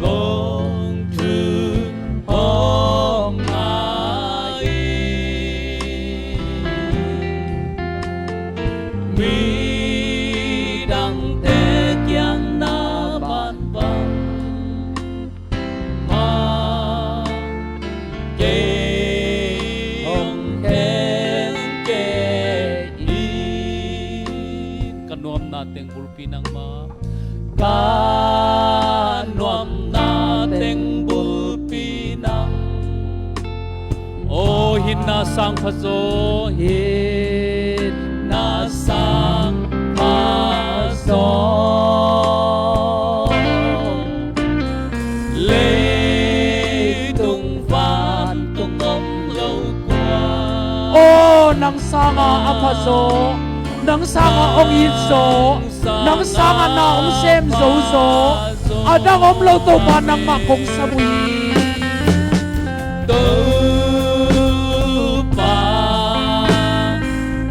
kong thum hong ngai in. Midangte kiang na banban mah kei hong kheng kei in. Ka nuamna teng bulpi nangmah. Ka nuamna teng bulpi nang. Aw hih na sang pha zaw, hih na sang pha zaw. Leitung vantung om lo kua. Aw nang sanga a pha zaw, nang sanga hong it zaw, nang sanga na hong sem zo zaw, a dang om lo Topa nangmah kong sam uh hi. Topa,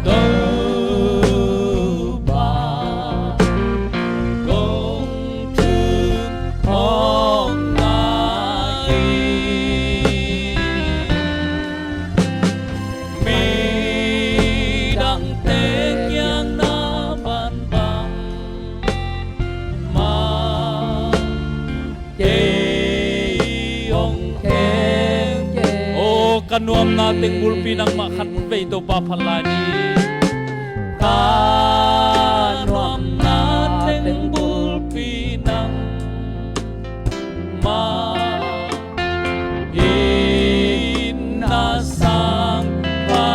Topa, kong thum hong ngai in. Midangte kiang na banban mah kei hong kheng kei. Aw ka nuamna teng bulpi nangmah, khat vei Topa phat lai ni. Ka nuamna teng bulpi nang mah hih na sang pha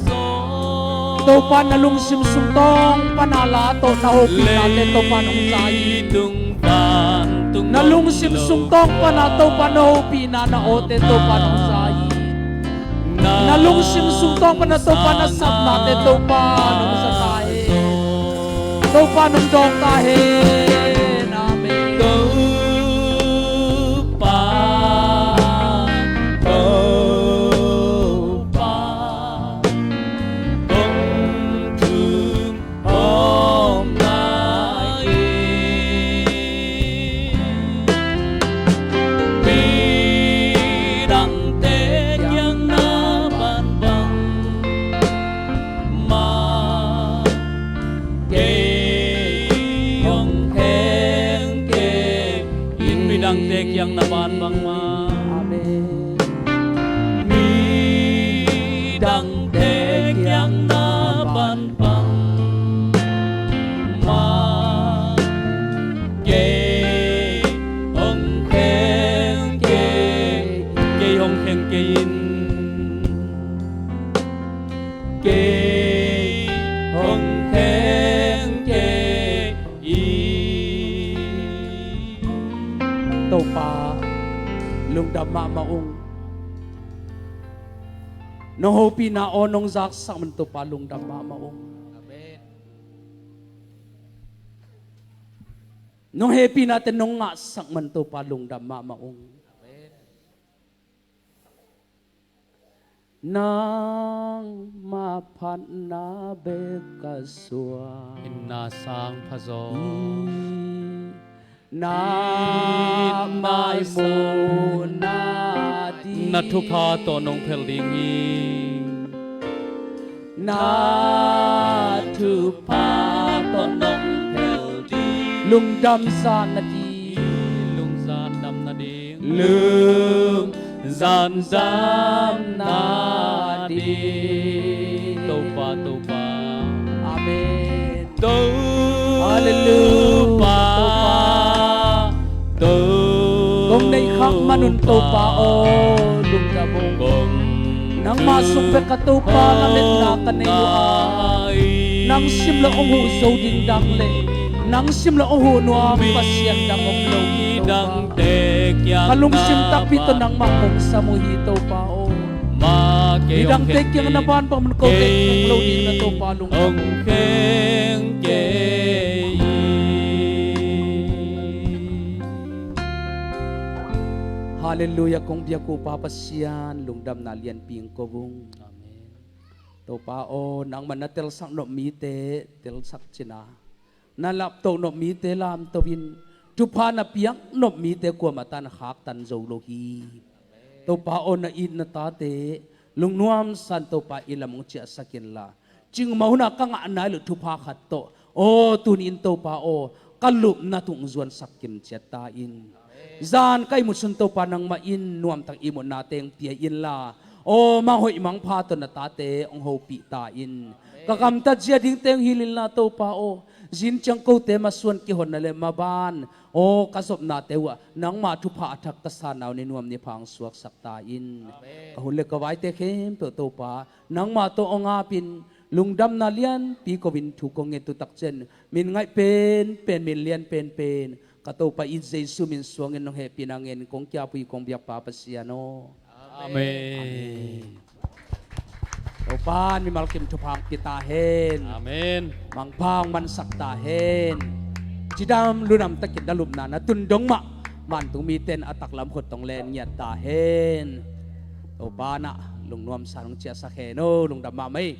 zaw. Topa na lungsim sung tawng pana la tawh na hopihnate Topa nong za hi. Leitung van Na lungsim sung tawng pana Topa na hopihna na awte Topa nong za hi. Na lungsim sung tawng pana Topa na satnate Topa nong za ta hen. Topa nong dawng ta hen. Amen. Topa, Topa, kong thum om na hi. Midangte kiang na bangbang mah kei hong kheng kei in. Midangte kiang na bangbang mah. Amen. Midangte kiang na bangbang mah kei hong kheng kei, kei hong kheng kei in. Kei hong kheng kei in. Topa lungdam mahmah ung. Nong hopihna aw nong zaksak man Topa lungdam mahmah ung. Amen. Nong hehpihnate nong ngahsak man Topa lungdam mahmah ung. Amen. Nangmah phatna bek ka suak. Inn na sang pha zaw. Nangmah muhna ding. Na thupha tawh nong phel ding hi. Na thupha tawh nong phel ding. Lungdam zan na ding. Lungzan dam na ding. Lungzan dam na ding. Topa, Topa. Amen. Topa. Halleluia. Topa. Kong neih khak man un Topa aw, lungdam ung. Nangmah sung bek a Topa lametna ka nei uh a, nang sim lo hong huh zo ding dang le nang sim lo hong huh nuam Pasian dang om lo hi Topa. Ka lungsim takpi tawh nangmah kong sam uh hi Topa aw. Midangte kiang na bangbang man kote kheng lo ding na Topa lungdam. Halleluia, kong biak uh Pa Pasian, lungdamna lianpi ong ko ung. Amen. Topa aw, nangmah na telsak nop mite telsak cina, na laptoh nop mite lamtoh in, thupha na piak nop mite kuamah tan khaktan zo lo hi. Topa aw, na it na tate lungnuam san Topa i lam ong ciahsak inla, cingmah hunah ka ngah nai loh thupha khat tawh aw, tuni in Topa aw, ka lupna tung zuansak kim ciat ta in. Zan ka ihmut sun Topa nangmah in nuamtak ihmutna teng pia inla, aw, manghoih mangpha tawh na tate ong hopih ta in. Ka gamtat zia ding teng hil inla Topa aw, zin ciang kote masuan kihonna le maban aw, ka zopnate uhah nangmah thupha a thak ka sanau ni nuam ni pha ong suaksak ta in. Ka hun le ka vaite khempeuh Topa nangmah tawh ong apin, lungdamna lianpi ko in thu kong nget uh takciang min ngaih penpen, min lian penpen ka Topa i Jesu min suangin nong hehpihna ngen kong kiap uh hi kong biak Pa Pasian aw. Amen. Topa in mimal kim thupha ong pia ta hen. Amen. Mangpha ong mansak ta hen. Cidam lunam takin na lupna na tun dong mah vantung mite in a taklam khut tawh ong len ngiat ta hen. Topa in ah lungnuam san ong ciahsak hen aw, lungdam mahmah hi.